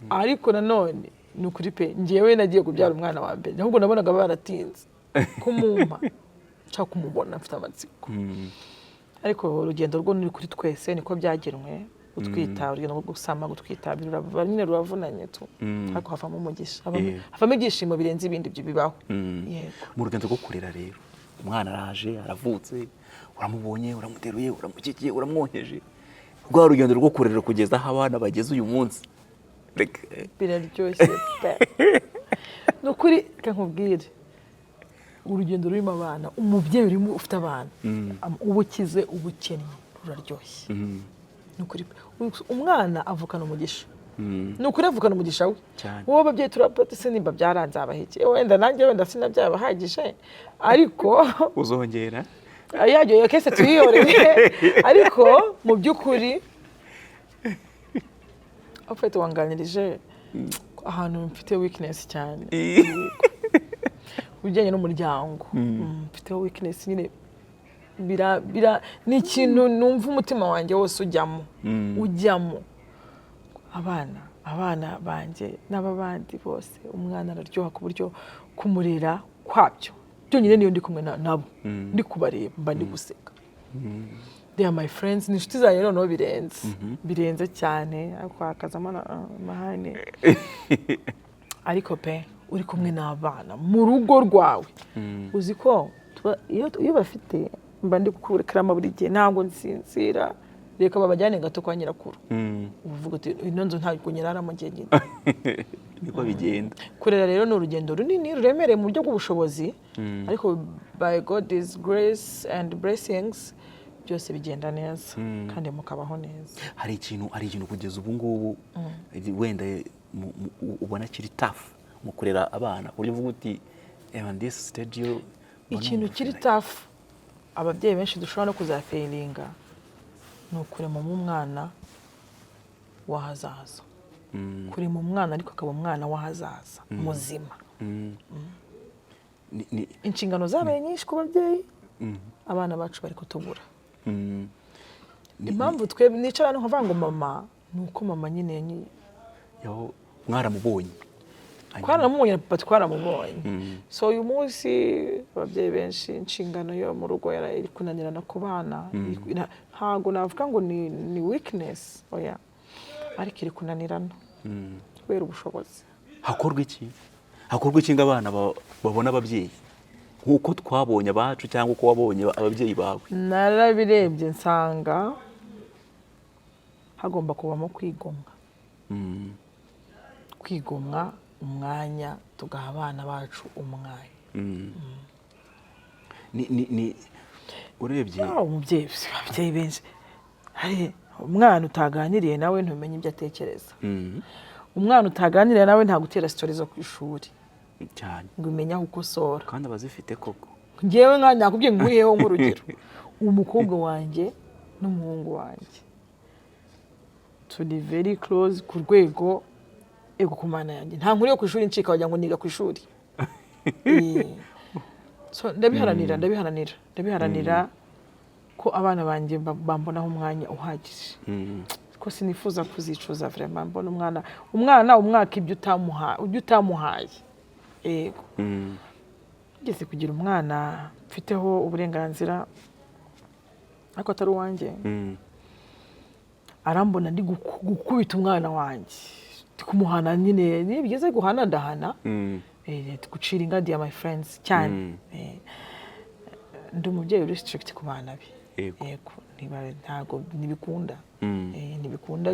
ariko nanone ni ukuri pe, ngewe nagiye kubyara umwana wa mbere, ahubwo nabonaga baratinze kumumpa, nshaka kumubona, mfite amatsiko. Ariko urugendo rwo ni kuri twese niko byagenwe, gutwita, urugendo rwo gusama, gutwita nyine ruravunanye tu, ariko havamo umugisha, havamo ibyishimo birenze ibindi byo bibaho. Yego. Mu rugendo rwo kurera rero, umwana araje, aravutse, uramubonye, uramuteruye, uramukikiye, uramwonkeje, rwa rugendo rwo kurera kugeza aho abana bageze uyu munsi. Biraryoshye pe, ni ukuri. Reka nkubwire, urugendo rurimo abana, umubyeyi urimo ufite abana, uba ukize, uba ukennye, ruraryoshye, ni ukuri pe. Umwana avukana umugisha, ni ukuri, avukana umugisha we. Wowe ababyeyi turapata se, nimba byaranze abaheke, wenda nanjye wenda sinabyabahagije, ariko Uzongera. Yajyoye kese tuyiyorere. Ariko mu by'ukuri ufite wanganirije ahantu mfite weakness cyane ku bijyanye n'umuryango. Mfite weakness nyine, bira bira ni ikintu numva umutima wanjye wose ujyamo, ujyamo abana banjye n'ababandi bose. Umwana araryoha ku buryo kumurera kwabyo byonyine, niyo ndi kumwe nabo, ndi kubareba, mba ndi guseka. They are my friends, ni inshuti zanjye noneho birenze, birenze cyane, ariko hakazamo amahane. Ariko pe, uri kumwe n'abana mu rugo rwawe, uzi ko iyo bafite mba ndi kurekarama buri gihe, ntabwo nsinzira. Reka babajyane gato kwa nyirakuru. Uvuga uti: "Ino nzu ntabwo nyiraramo njyenyine." Niko bigenda. Kurera rero ni urugendo runini ruremereye mu buryo bw'ubushobozi, ariko by God's grace and blessings byose bigenda neza kandi mukabaho neza. Hari ikintu kugeza ubu ngubu wenda ubona kiri tough mu kurera abana, ku buryo uvuga uti: "Eba, this stage yo mbona Ikintu numva kiri tough ababyeyi benshi dushobora no kuzafailinga ni ukuremamo umwana w'ahazaza, kurema umwana ariko akaba umwana w'ahazaza muzima. Inshingano zabaye nyinshi ku babyeyi, abana bacu bari kutubura. Impamvu twebwe nicara hano nkavuga ngo mama, ni uko mama nyine Yaho mwaramubonye. Twaramubonye na papa twaramubonye. So uyu munsi ababyeyi benshi inshingano yo mu rugo iri kunanirana ku bana. Ntabwo navuga ngo ni weakness, oya, ariko iri kunanirana kubera ubushobozi. Hakorwa iki ngo abana babone ababyeyi nk'uko twabonye abacu cyangwa uko wabonye ababyeyi bawe? Narabirebye nsanga hagomba kubamo kwigomwa, kwigomwa umwanya, tugaha abana bacu umwanya. Ni urebye Ah, umubyeyi, ababyeyi benshi, hari umwana utaganiriye nawe ntumenye ibyo atekereza. Umwana utaganiriye nawe ntagutera story zo ku ishuri ngo umenye aho ukosora. Kandi abazifite koko. Ngewe nka nakubwiye ngo nguheho nk'urugero, umukobwa wanjye n'umuhungu wanjye turi very close ku rwego, ego ku Mana yanjye, nta nkuru yo ku ishuri ncika, wagira ngo niga ku ishuri. So, ndabiharanira, ndabiharanira, ndabiharanira ko abana banjye bambonaho umwanya uhagije, ko sinifuza kuzicuza vraiment mbona umwana umwaka ibyo utamuhaye, yego. Ngeze kugira umwana mfiteho uburenganzira ariko atari uwanjye, arambona ndi gukubita umwana wanjye, ndi kumuhana nyine. Niyo bigeze guhana ndahana. Gucira ingadi ya my friends cyane. Ndi umubyeyi uri strict ku bana be. Yego, ntabwo ntibikunda. Ntibikunda.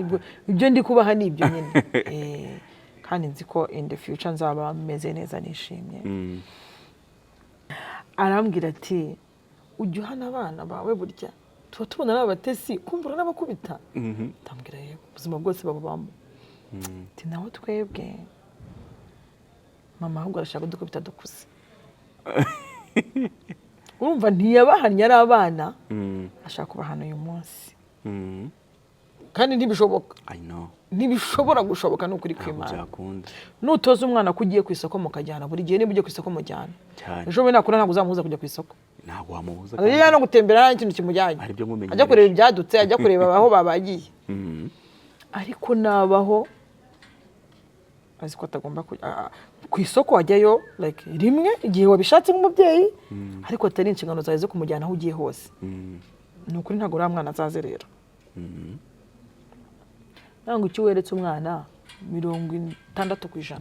Ibyo ndi kubaha ni ibyo nyine. Kandi nzi ko in the future nzaba meze neza nishimye. Arambwira ati: "Ujya uhana abana bawe? Burya tuba tubona ari abatesi, kumva uranabakubita." Ndambwira: "Yego, ubuzima bwose babubamo." Ati: "Naho twebwe mama ahubwo arashaka kudukubita dukuze." Urumva ntiyabahannye ari abana, ashaka kubahana uyu munsi, kandi ntibishoboka. I know. Ntibishobora gushoboka, ni ukuri Ntabwo kw'Imana. byakunda. Nutoza umwana ko ugiye ku isoko mukajyana buri gihe, niba ugiye ku isoko mujyana, ejo bundi nakura ntabwo uzamubuza kujya ku isoko. Ntabwo wamubuza. Ajya no gutembera nta n'ikintu kimujyanye. Hari ibyo nkumenyereje. Ajya kureba ibyadutse, ajya kureba aho babagiye, ariko nabaho azi ko atagomba kujya ku isoko, wajyayo like rimwe igihe wabishatse nk'umubyeyi, ariko atari inshingano zawe zo kumujyana aho ugiye hose. Ni ukuri ntabwo uriya mwana azazerera. Ntabwo icyo weretse umwana 60%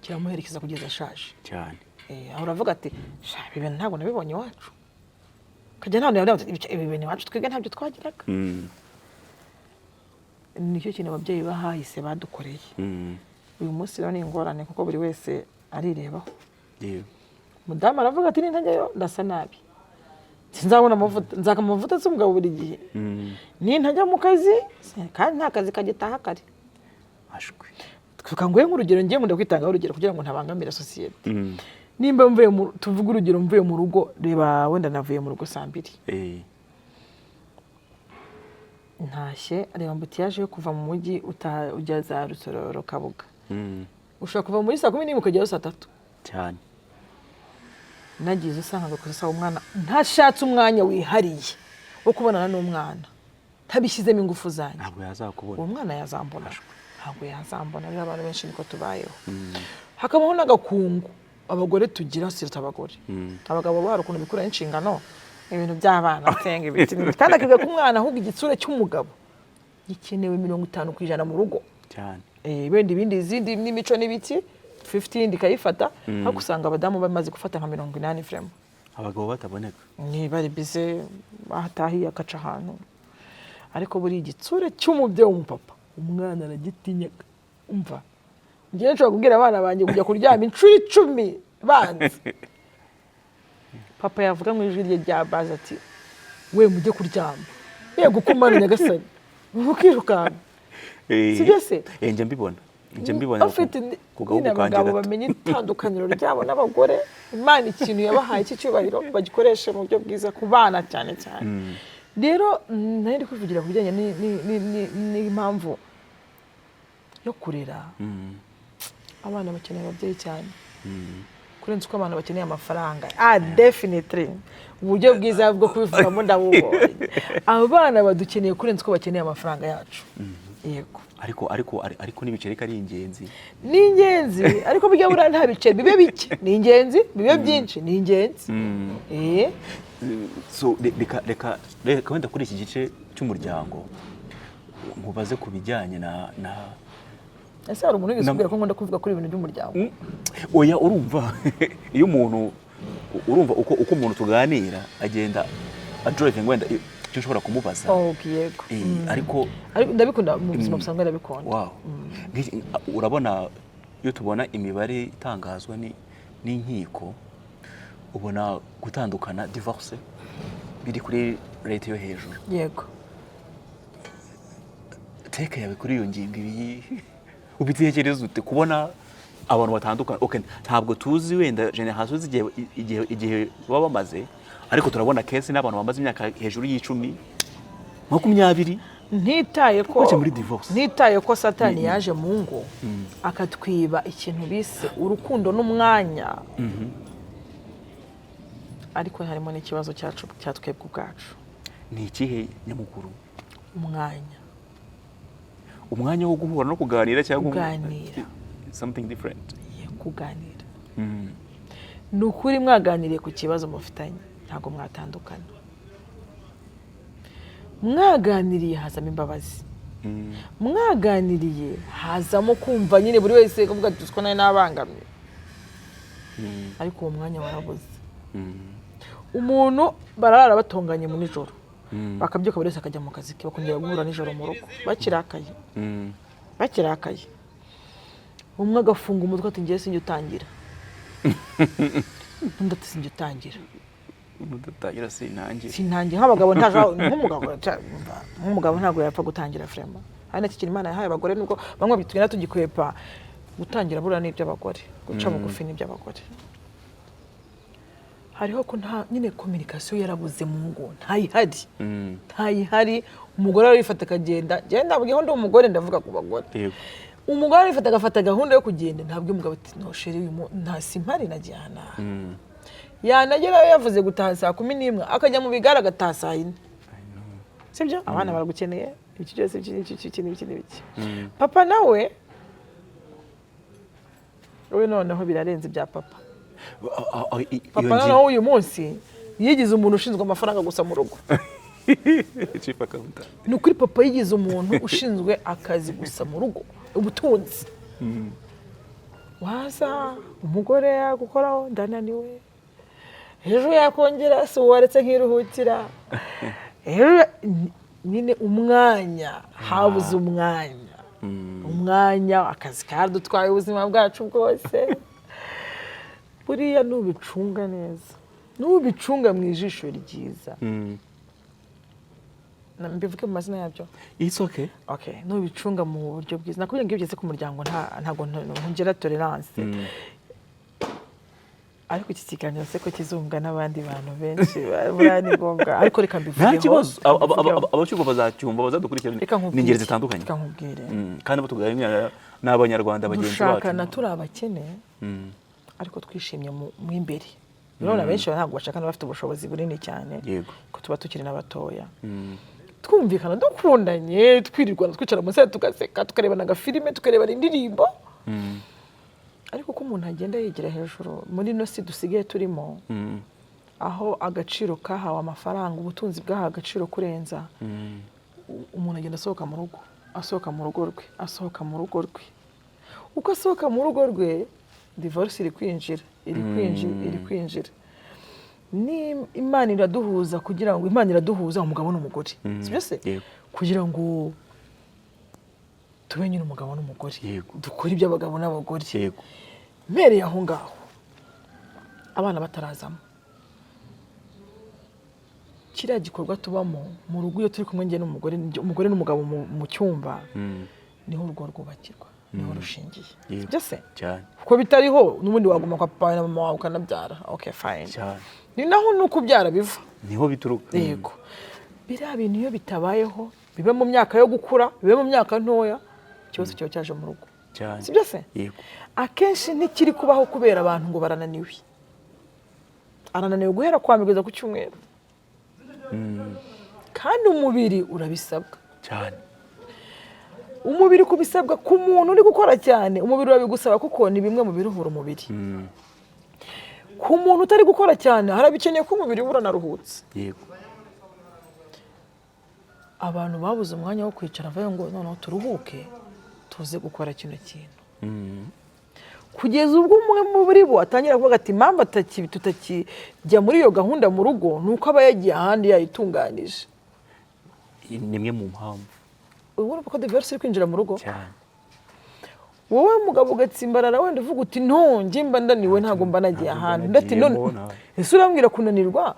kiramuherekeza kugeza ashaje. Aho uravuga ati: "Sha, ibi bintu ntabwo nabibonye iwacu." Ukajya nta hantu yavuga ati: "Ibi bintu iwacu twebwe ntabyo twagiraga." Nicyo kintu ababyeyi bahahise badukoreye. Uyu munsi rero ni ingorane kuko buri wese arirebaho. Umudamu aravuga ati: "Nintajyayo ndasa nabi, sinzabona amavuta, nzaka amavuta se umugabo buri gihe nintajya mu kazi, kandi nta kazi kagitaha kare." Ashwi. Twibuka nguhe nk'urugero, ngiye nkunda kwitangaho urugero kugira ngo ntabangamira sosiyete. Nimba mvuye mu, tuvuge urugero, mvuye mu rugo, reba wenda navuye mu rugo saa 2, ntashye, reba embouteillage yo kuva mu mujyi utaha ujya za Rusororo, Kabuga, ushobora kuva muri saa 11 ukagerayo saa 3. Nagize usanga agakosa umwana ntashatse umwanya wihariye wo kubonana n'umwana, ntabishyizemo ingufu zanjye, Ntabwo yazakubona. uwo mwana yazambona? Ntabwo yazambona. Rero abantu benshi niko tubayeho. Hakabaho n'agakungu abagore tugira, surtout abagore. Abagabo bo hari ukuntu bikuraho inshingano, ibintu by'abana, senga ibiti n'ibiti, kandi akiga ko umwana, ahubwo igitsure cy'umugabo gikenewe 50% mu rugo. Wenda ibindi, izindi n'imico n'ibiki, 50 yindi ikayifata, ariko usanga abadamu bamaze gufata nka 80 vraiment. Abagabo bataboneka. Niba ari bize bahatahiye agaca ahantu. Ariko buriya igitsure cy'umubyeyi w'umupapa umwana aragitinya. Umva, njyewe nshobora kubwira abana banjye kujya kuryama inshuro 10 banze, papa yavuga mu ijwi rye rya baze ati: "We, mujye kuryama." Yego, ko Mana nyagasani, ukirukanka. Si byo se? Njya mbibona, njya mbibona Bafite ku gahugu nyine kanjye abagabo gato. bamenye itandukaniro ryabo n'abagore. Imana ikintu yabahaye cy'icyubahiro bagikoreshe mu buryo bwiza ku bana cyane cyane. Rero nari ndi kwivugira ku bijyanye n'impamvu yo kurera. Abana bakeneye ababyeyi cyane kurenza uko abantu bakeneye amafaranga. Ah, definitely, uburyo bwiza bwo kubivugamo ndabubonye. Abana badukeneye kurenza uko bakeneye amafaranga yacu, yego. Ariko n'ibiceri ko ari ingenzi. Ni ingenzi, ariko burya buriya nta biceri, bibe bike ni ingenzi, bibe byinshi ni ingenzi. So reka wenda kuri iki gice cy'umuryango nkubaze ku bijyanye na Ese hari umuntu wigeze ubwira ko nkunda kuvuga kuri ibintu by'umuryango? Oya, urumva iyo umuntu, urumva uko umuntu tuganira agenda adrivinga wenda icyo ushobora kumubaza. Oh, yego. Ariko Ariko ndabikunda, mu buzima busanzwe ndabikunda. Wow. Urabona iyo tubona imibare itangazwa n'inkiko, ubona gutandukana, divorce, biri kuri rate yo hejuru. Yego. Take yawe kuri iyo ngingo ibi ubitekereza ute, kubona abantu batandukana? Okay, ntabwo tuzi wenda generation z'igihe, igihe baba bamaze, ariko turabona case n'abantu bamaze imyaka hejuru y'icumi, 20 Ntitaye ko bajya muri divorce. Ntitaye ko Satani yaje mu ngo akatwiba ikintu bise urukundo n'umwanya, ariko harimo n'ikibazo cyacu cya twebwe ubwacu. Ni ikihe nyamukuru? Umwanya. Umwanya wo guhura no kuganira cyangwa Kuganira. Something different? Ye, kuganira. Ni ukuri, mwaganiriye ku kibazo mufitanye ntabwo mwatandukana. Mwaganiriye hazamo imbabazi, mwaganiriye hazamo kumva nyine buri wese kuvuga ati: "Ko nari nabangamye." Ariko uwo mwanya warabuze. Umuntu barara batonganye mu nijoro, bakabyuka, buri wese akajya mu kazi ke, bakongera guhura nijoro mu rugo bakirakaye, bakirakaye. Umwe agafunga umutwe ati: "Ngiye, sinjye utangira." Undi ati: "Sinjye utangira." Udatangira sintangira. Sintangira. Nk'abagabo nk'umugabo ntabwo yapfa gutangira vraiment. Hari n'iki kintu Imana yahaye abagore, nubwo bamwe tugenda tugikwepa. Gutangira buriya ni iby'abagore, guca bugufi ni iby'abagore. Hariho ko nta nyine communication yarabuze mu ngo, ntayihari, ntayihari. Umugore arifata akagenda. Njyewe ndabwiyeho, ndi umugore, ndavuga ku bagore. Umugore arifata agafata gahunda yo kugenda, ntabwo umugabo ati: "No chéri, uyu nta simpari, nagiye aha n'aha." Yanagerayo yavuze gutaha saa 11, akajya mu bigare agataha saa 4. Sibyo? Abana baragukeneye, ibiki byose, iki n'iki, iki n'iki n'ibiki. Papa nawe we noneho birarenze ibya papa. Papa noneho uyu munsi yigize umuntu ushinzwe amafaranga gusa mu rugo. Chief accountant. Ni ukuri, papa yigize umuntu ushinzwe akazi gusa mu rugo, ubutunzi. Waza umugore yagukoraho: "Ndananiwe." Ejo yakongera: "Si waretse nkiruhukira?" Ejo nyine umwanya, habuze umwanya. Umwanya, akazi kadutwaye ubuzima bwacu bwose. Buriya nubicunga neza, nubicunga mu ijisho ryiza, mbivuge mu mazina yabyo? It's okay. Okay, nubicunga mu buryo bwiza, nakubwiye ngo iyo ugeze ku muryango ntabwo ntongera tolerance. Ariko iki kiganiro se ko kizumvwa n'abandi bantu benshi, buriya ni ngombwa, ariko reka mbivugeho. Nta kibazo. Reka mbivugeho. Abacyumva bazacyumva, bazadukurikirana. Reka nkubwire. Ni ingeri zitandukanye. Reka nkubwire. Kandi abo tuganira ni Abanyarwanda bagenzi bacu. Dushakana turi abakene, ariko twishimye mu imbere. Urabona benshi ntabwo bashakana bafite ubushobozi bunini cyane, ko tuba tukiri n'abatoya, twumvikana, dukundanye, twirirwana, twicara munsi, tugaseka, tukarebana agafilime, tukarebana indirimbo. Ariko uko umuntu agenda yigira hejuru muri ino si dusigaye turimo, aho agaciro kahawe amafaranga, ubutunzi bwahawe agaciro kurenza, umuntu agenda asohoka mu rugo, asohoka mu rugo rwe, asohoka mu rugo rwe. Uko asohoka mu rugo rwe, divorce iri kwinjira, iri kwinjira, iri kwinjira. Ni Imana iraduhuza kugira ngo, Imana iraduhuza umugabo n'umugore, sibyo se? Yego. Kugira ngo tube nyine umugabo n'umugore, dukore iby'abagabo n'abagore. Mpereye aho ngaho, abana batarazamo, kiriya gikorwa tubamo mu rugo iyo turi kumwe, njye n'umugore, umugore n'umugabo mu cyumba, niho urugo rwubakirwa, niho rushingiye. Sibyo se? Cyane. Kuko bitariho n'ubundi waguma kwa papa wawe na mama wawe ukanabyara, okay, fine. Ni naho nuko ubyara biva. Niho bituruka. Yego, biriya bintu iyo bitabayeho, bibe mu myaka yo gukura, bibe mu myaka ntoya, ikibazo kiba cyaje mu rugo. Sibyo se? Yego. Akenshi ntikiri kubaho kubera abantu ngo barananiwe, arananiwe guhera kwa mbere kugeza ku cyumweru, kandi umubiri urabisabwa. Umubiri kubisabwa ku muntu uri gukora cyane, umubiri urabigusaba kuko ni bimwe mu biruhura umubiri. Ku muntu utari gukora cyane, harabikeneye ko umubiri uba uranaruhutse. Abantu babuze umwanya wo kwicara bavuga ngo noneho turuhuke tuze gukora kino kintu, kugeza ubwo umwe muri bo atangira kuvuga ati impamvu tutakijya muri iyo gahunda mu rugo ni uko aba yagiye ahandi yayitunganije. Ni imwe mu mpamvu. Ubu urumva ko divorce iri kwinjira mu rugo. Cyane. Wowe mugabo ugatsimbarara, wenda uvuga uti no, njye mba ndaniwe, ntabwo mba nagiye Ntabwo mba ahantu. Undi ati none nagiyemo, ese urambwira kunanirwa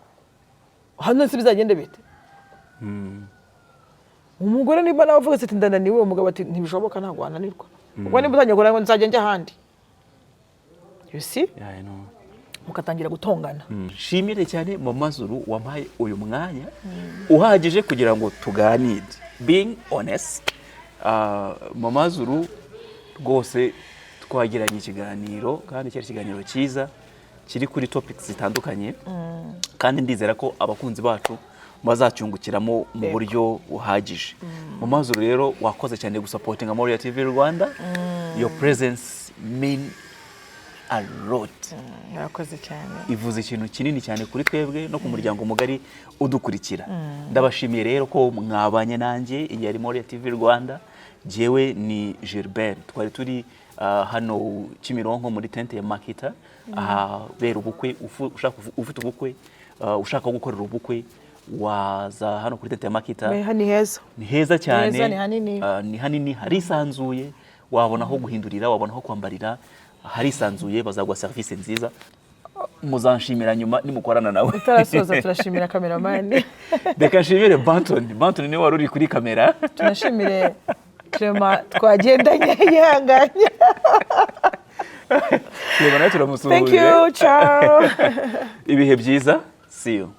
hano se bizagenda bite? Umugore niba nawe avuga ati ndananiwe, umugabo ati ntibishoboka, ntabwo wananirwa, ubwo niba utangiye kugira ngo nzajya njya ahandi, you see? Yeah, I know. Mugatangira gutongana. Nshimire cyane Mama Zuru wampaye uyu mwanya uhagije kugira ngo tuganire. Being honest, Mama Zuru rwose twagiranye ikiganiro, kandi cyari ikiganiro cyiza kiri kuri topics zitandukanye, kandi ndizera ko abakunzi bacu bazacyungukiramo mu buryo buhagije. Mama Zuru rero, wakoze cyane gusupportinga Moriah TV Rwanda. Your presence mean a lot. Murakoze cyane. Ivuze ikintu kinini cyane kuri twebwe no ku muryango mugari udukurikira. Ndabashimiye rero ko mwabanye nanjye. Iyi yari Moriah TV Rwanda, jyewe ni Gilbert. Twari turi hano Kimironko muri tente ya Makita ahabera ubukwe. Ushaka, ufite ubukwe, ushaka gukorera ubukwe, waza hano kuri tente ya Makita. Ni heza. Ni heza cyane. Heza, ni hanini. Ni hanini, harisanzuye, wabona aho guhindurira, wabona aho kwambarira, harisanzuye, bazaguha serivisi nziza, muzanshimira nyuma nimukorana nawe. Utarasoza, turashimira cameraman. Reka nshimire Banton. Banton niwe wari uri kuri kamera. Tunashimire Clement twagendanye yihanganye. Clement nawe turamusuhuje. Thank you, ciao. Ibihe byiza, see you.